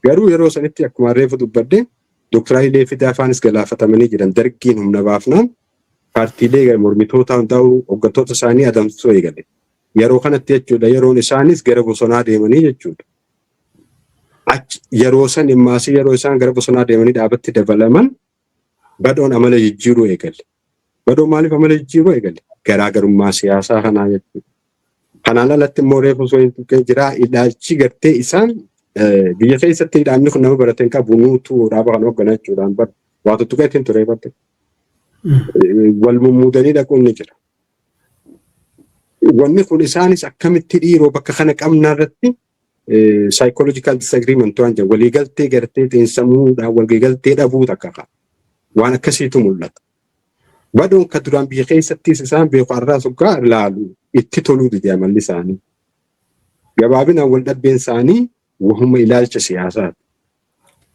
Garuu yeroo sanitti akkuma reefu dubbadde, Dooktar Hayilee Fidaa faanis galaafatamanii jiran. Dargiin humna baafnaan paartiilee mormitoota hundaa'uu, hooggantoota isaanii adamsuu eegale. Yeroo kanatti jechuudha, yeroon isaanis gara bosonaa deemanii jechuudha. Achi yeroo san immaasii yeroo isaan gara bosonaa deemanii dhaabatti dabalaman, Badhoon amala jijjiiruu eegale. Badhoon maaliif amala jijjiiruu eegale? Garaagarummaa siyaasaa kanaa jechuudha. Kanaan alatti immoo reefu osoo hin tuqee jira, ilaalchi gartee isaan biyya keessatti dhaabni kun nama barate hin qabu, nuutu dhaaba kana hoogganaa jechuudhaan bara waa tuttuqeetiin ture barate. Wal mummuudanii dhaquun ni jira. Wanni kun isaanis akkamitti dhiiroo bakka kana qabnaa irratti psychological disagreement waan jedhu, waliigaltee gartee xiinsammuudhaan waliigaltee dhabuu takka qaba. Waan akkasiitu mul'ata. Badhoon kan duraan biyya keessattis isaan beeku har'aa suggaa ilaalu itti toluu dide amalli isaanii. Gabaabinaan wal dhabbiin isaanii wahuma ilaalcha siyaasaati.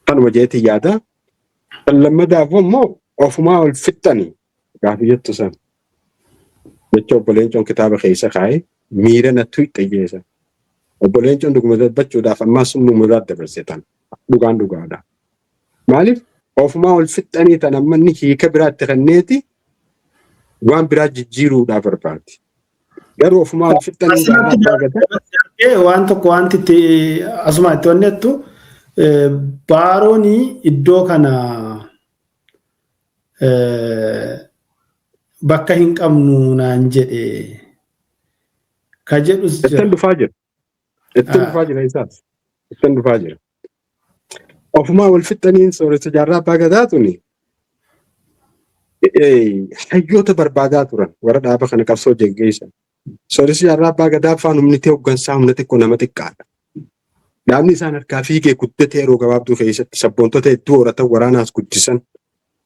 Kanuma jeetii yaada. Kan lammadaaf immoo ofumaa ol fixxanii gaafi jettu san. Jecha obbo Leencoon kitaaba keessa kaa'e miira na tuyxe jeesa. Obbo Leencoon dhuguma dubbachuudhaaf ammaas summuma biraa dabarse tan. Dhugaan dhugaadha. Maaliif ofumaa ol fixxanii tan amma inni hiika biraatti kenneeti waan biraa jijjiiruudhaaf barbaade. Garuu ofumaa ol fixxanii Asirratti jaarraa abbaa gadaa darbee waan tokko wanti itti asuma itti onnettu Baaroon iddoo kana bakka hin qabnu naan jedhe ka jedhus jira. Ittiin dhufaa jira. Ittiin dhufaa jira isaas. Ittiin dhufaa jira. Ofumaa wal fixxaniin sooressa jaarraa abbaa gadaa tuni hayyoota barbaadaa turan warra dhaaba kana qabsoo geggeessan. Sooressi jaarraa abbaa gadaa faan humni ta'e hooggansaa humna xiqqoo nama xiqqaadha. Dhaabni isaan harkaa fiigee guddate yeroo gabaabduu keessatti sabboontota hedduu horatan waraanaas guddisan.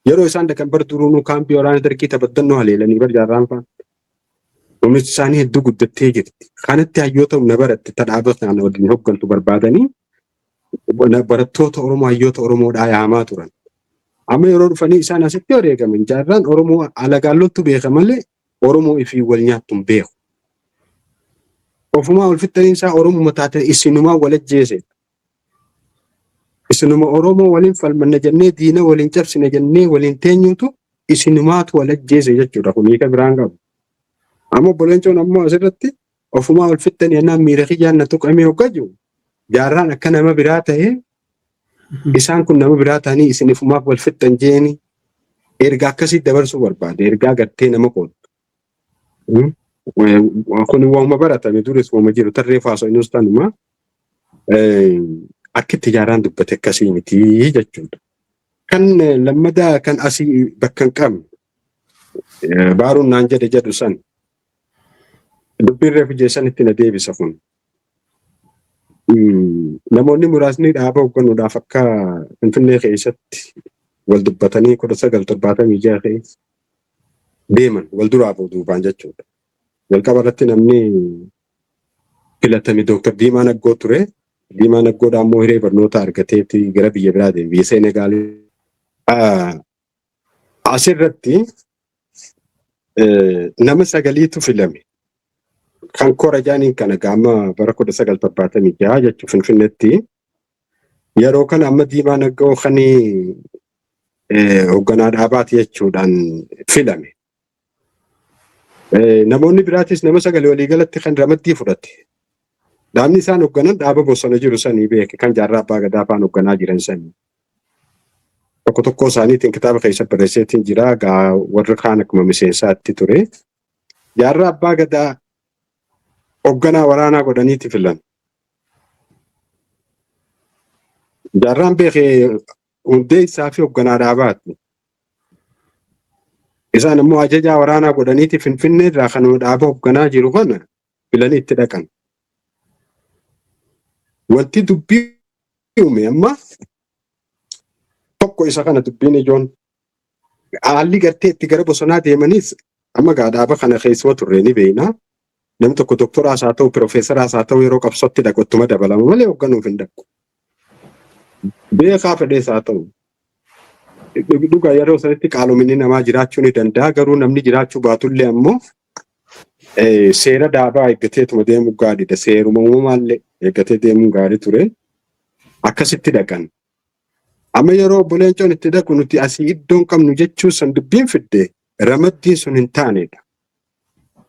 Yeroo isaan dhaqan bar duruunuu kaampii waraana dargii tabaddannoo haleelanii bar jaarraan faan. Humni isaanii hedduu guddattee jirti. Kanatti hayyoota humna baratte ta dhaaba kana waliin hooggantu barbaadanii barattoota Oromoo hayyoota Oromoodhaa yaamaa turan. Amma yeroo dhufanii isaan asitti wareegaman jaarraan Oromoo alagaallottu beeka malee Oromoo ifii wal nyaattu hin beeku. Ofumaa ol fixxanii isaa Oromuma taate isinumaa wal ajjeese. Isinuma Oromoo waliin falmanna jennee diina waliin cabsina jennee waliin teenyutu isinumaatu wal ajjeese jechuudha. Kun hiika biraan qabu. Amma obbo Leencoon ammoo asirratti ofumaa ol fixxanii ennaan miira kiyyaan na tuqamee hoggaa jiru jaarraan akka nama biraa ta'ee isaan kun nama biraa ta'anii isin ifumaaf wal fixxan jeeni ergaa akkasii dabarsuu barbaade ergaa gartee nama qoodu. Kun waanuma baratame duris waanuma jiru tarree faasoo inus tanuma akka itti jaarraan dubbate akkasii miti jechuudha. Kan lammadaa kan asii bakka hin qabne baaruun naan jedhe jedhu san dubbiin reefu jeessan itti na deebisa kun. Namoonni muraasni dhaaba hoogganuudhaaf akka Finfinnee keessatti wal dubbatanii 1976 keessa deeman wal duraa duubaan jechuudha. Jalqaba irratti namni filatame Dooktar Diimaa Naggoo ture. Diimaa Naggoodhaa immoo hiree barnoota argateeti gara biyya biraa deeme biyya Seenegaal. Asirratti nama sagaliitu filame. Kan kora jaaniin kana gaama bara 1976 jechuun Finfinneetti. Yeroo kana amma Diimaa Naggoo kan hoogganaa dhaabaati jechuudhaan filame. Namoonni biraatis nama sagalee waliigalatti kan ramaddii fudhate. Dhaabni isaan hoogganan dhaaba bosona jiru sanii beeke kan jaarraa abbaa gadaa faan hoogganaa jiran sanii. Tokko tokko isaaniitiin kitaaba keessa barreesseetiin jira. Gaa warri kaan akkuma miseensaatti ture. Jaarraa abbaa gadaa hoogganaa waraanaa godhaniiti filan. Jaarraan beekee hundee isaa fi hoogganaa dhaabaati. Isaan immoo ajajaa waraanaa godhaniiti Finfinnee irraa kan dhaaba hoogganaa jiru kana filanii itti dhaqan. Wanti dubbii uume amma tokko isa kana dubbiin ijoon haalli gartee itti gara bosonaa deemanis amma gaa dhaaba kana keessuma turre ni beekna. Namni tokko doktoraas haa ta'u piroofeesaraas haa ta'u yeroo qabsootti dhaqu ittuma dabalama malee hoogganuuf hin dhaqu. Beekaa fedhees haa ta'u. Dhugaa yeroo sanitti qaalominni namaa jiraachuu ni danda'a garuu namni jiraachuu baatullee ammoo seera dhaabaa eeggateetuma deemuu gaariidha. Seeruma uumamaallee eeggatee deemuun gaarii ture. Akkasitti dhaqan. Amma yeroo obbo Leencoon itti dhaqu nuti asii iddoon qabnu jechuu san dubbiin fidde ramaddiin sun hin taanedha.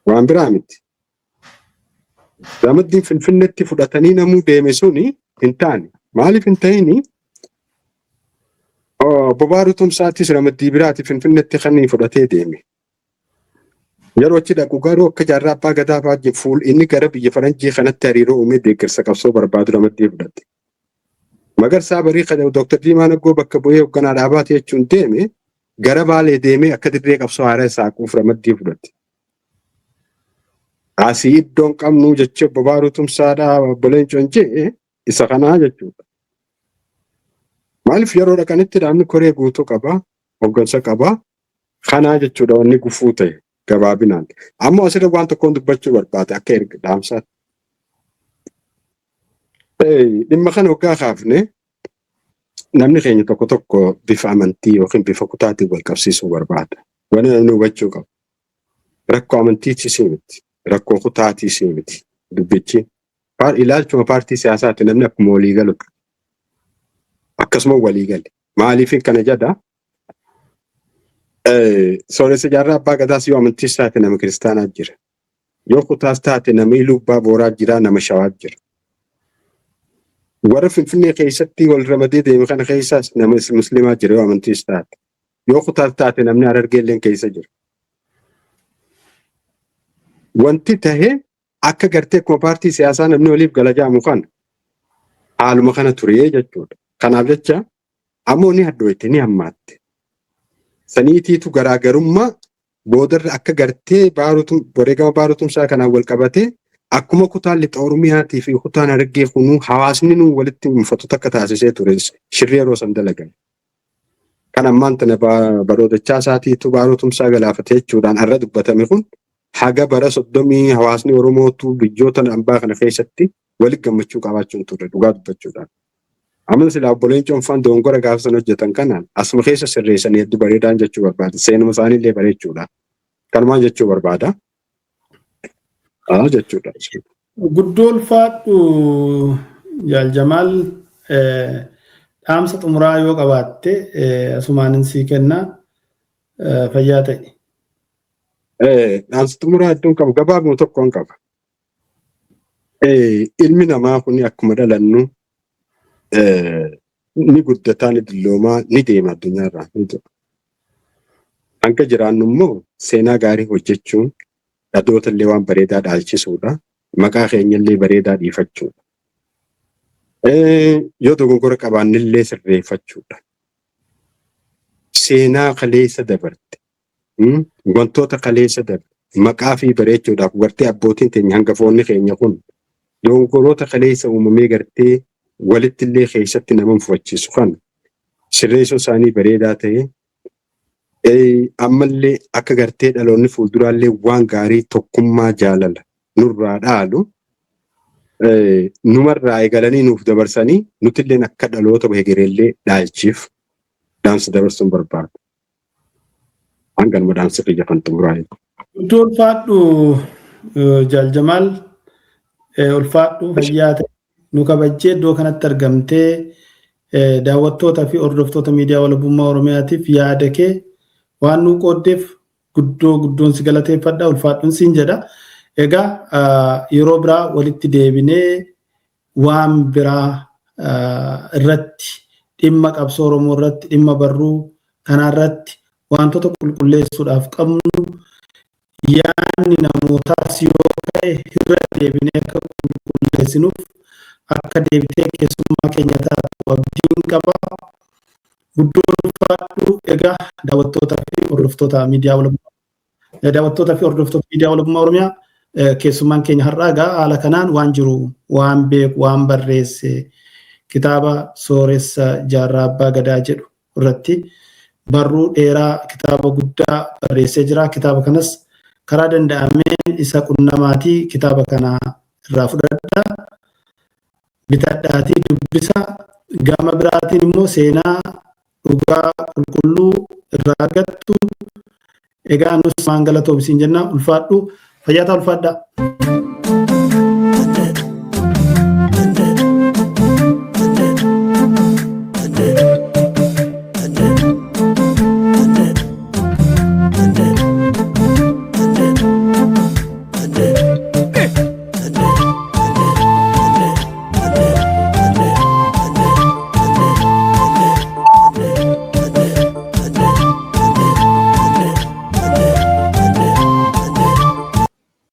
Waan biraa miti. Ramaddiin Finfinneetti fudhatanii namuu deeme suni hin taane. Maaliif hin ta'ini? Obbo Baaruu Tumsaattis ramaddii biraati Finfinneetti kan fudhatee deeme. Yeroo achi dhaqu garuu akka jaarraa abbaa gadaa fa'aa fuul inni gara biyya faranjii kanatti hariiroo uumee deeggarsa qabsoo barbaadu ramaddii fudhate. Magarsaa Barii kan Dooktar Diimaa Naggoo bakka bu'ee hoogganaa dhaabaati jechuun deeme gara Baalee deemee akka dirree qabsoo haaraa saaquuf ramaddii fudhate. Asii iddoon qabnu jechi obbo Baaruu Tumsaadhaa obbo Leencoon jee isa kanaa jechuudha. Maaliif yeroo dhaqanitti dhaabni koree guutuu qaba, hooggansa qaba. Kanaa jechuudha wanni gufuu ta'e gabaabinaan. Ammoo asirra waan tokkoon dubbachuu barbaade akka erga dhaamsaatti. Dhimma kana hoggaa kaafne namni keenya tokko tokko bifa amantii yookiin bifa kutaatiin wal qabsiisuu barbaada. Wanni namni hubachuu qabu. Rakkoo amantiitis miti. Rakkoo kutaatiis miti. Dubbichi ilaalchuma paartii siyaasaati namni akkuma walii galu. Akkasuma walii gale. Maaliif kana jedha? Sooressa Jaarraa Abbaa Gadaas yoo amantiis taate nama kiristaanaa jira. Yoo kutaas taate nama Iluu Abbaa Booraa jira, nama Shawaa jira. Warra Finfinnee keessatti wal ramadee deeme kana keessaas nama Musliimaa jira yoo amantiis taate. Yoo kutaas taate namni Harargee illee keessa jira. Wanti tahe akka gartee akkuma paartii siyaasaa namni waliif gala jaamu kana haaluma kana ture jechuudha. Kanaaf jecha ammoo ni hadhooyte, ni hammaatte. Saniitiitu garaagarummaa boodarra akka gartee wareegama Baarotumsaa kanaan wal qabatee akkuma kutaan lixa Oromiyaatii fi kutaan Harargee kunuu hawaasni nuu walitti mufatu takka taasisee ture shirri yeroo san dalagame. Kan ammaan tana baroodachaa isaatiitu Baarotumsaa galaafate jechuudhaan har'a dubbatame kun haga bara 30 hawaasni Oromootu biyyoota ambaa kana keessatti walitti gammachuu qabaachuun ture dhugaa dubbachuudhaan. Amma silaa obbo Leencoon faan dogongora gaafa san hojjetan kanaan asuma keessa sirreessanii hedduu bareedaan jechuu barbaada. Seenuma isaaniillee bareechuudha. Kanumaan jechuu barbaada. Jechuudha. Guddoo ulfaadhu Jaal Jamaal, dhaamsa xumuraa yoo qabaatte asumaanin sii kenna, fayyaa ta'e. Dhaamsa xumuraa hedduun qabu, gabaabuma tokkoon qaba. Ilmi namaa kun akkuma dhalannu ni guddataa, ni dulloomaa, ni deema addunyaarraa ni du'a. Hanga jiraannu immoo seenaa gaarii hojjechuun dhaloota illee waan bareedaa dhaalchisuudha. Maqaa keenya illee bareedaa dhiifachuudha. Yoo dogongora qabaanne illee sirreeffachuudha. Seenaa kaleessa dabarte, wantoota kaleessa dabre maqaa fi bareechuudhaaf gartee abbootiin teenya hangafoonni keenya kun dogongoroota kaleessa uumamee gartee walitti illee keessatti nama mufachiisu kan sirreessuun isaanii bareedaa ta'e, ammallee akka gartee dhaloonni fuulduraallee waan gaarii tokkummaa jaalala nurraa dhaalu numarraa eegalanii nuuf dabarsanii nutilleen akka dhaloota hegereellee dhaalchiif dhaamsa dabarsuun barbaada. Hanganuma dhaamsa kiyya kan xumuraa. Guddoo ulfaadhu Jaal Jamaal, ulfaadhu, fayyaa ta'e. Nu kabajjee iddoo kanatti argamtee daawwattoota fi hordoftoota miidiyaa walabummaa Oromiyaatiif yaada kee waan nuu qooddeef guddoo guddoon si galateeffadha, ulfaadhuun siin jedha. Egaa yeroo biraa walitti deebinee waan biraa irratti, dhimma qabsoo Oromoo irratti, dhimma barruu kanaa irratti wantoota qulqulleessuudhaaf qabnu, yaadni namootaas yoo ka'e irra deebinee akka qulqulleessinuuf akka deebitee keessummaa keenya taatu abdiin qaba. Guddoo ulfaadhu. Egaa daawwattoota fi hordoftoota miidiyaa walabummaa, daawwattoota fi hordoftoota miidiyaa walabummaa Oromiyaa, keessummaan keenya har'aa egaa haala kanaan waan jiru, waan beeku, waan barreesse, kitaaba Sooressa Jaarraa Abbaa Gadaa jedhu irratti barruu dheeraa kitaaba guddaa barreessee jira. Kitaaba kanas karaa danda'ameen isa qunnamaatii kitaaba kana irraa fudhadhaa. Bitadhaatii dubbisa. Gama biraatiin immoo seenaa dhugaa qulqulluu irraa argattu. Egaa nus maan galatoomsiin jenna, ulfaadhu, fayyaa ta'a, ulfaadhaa.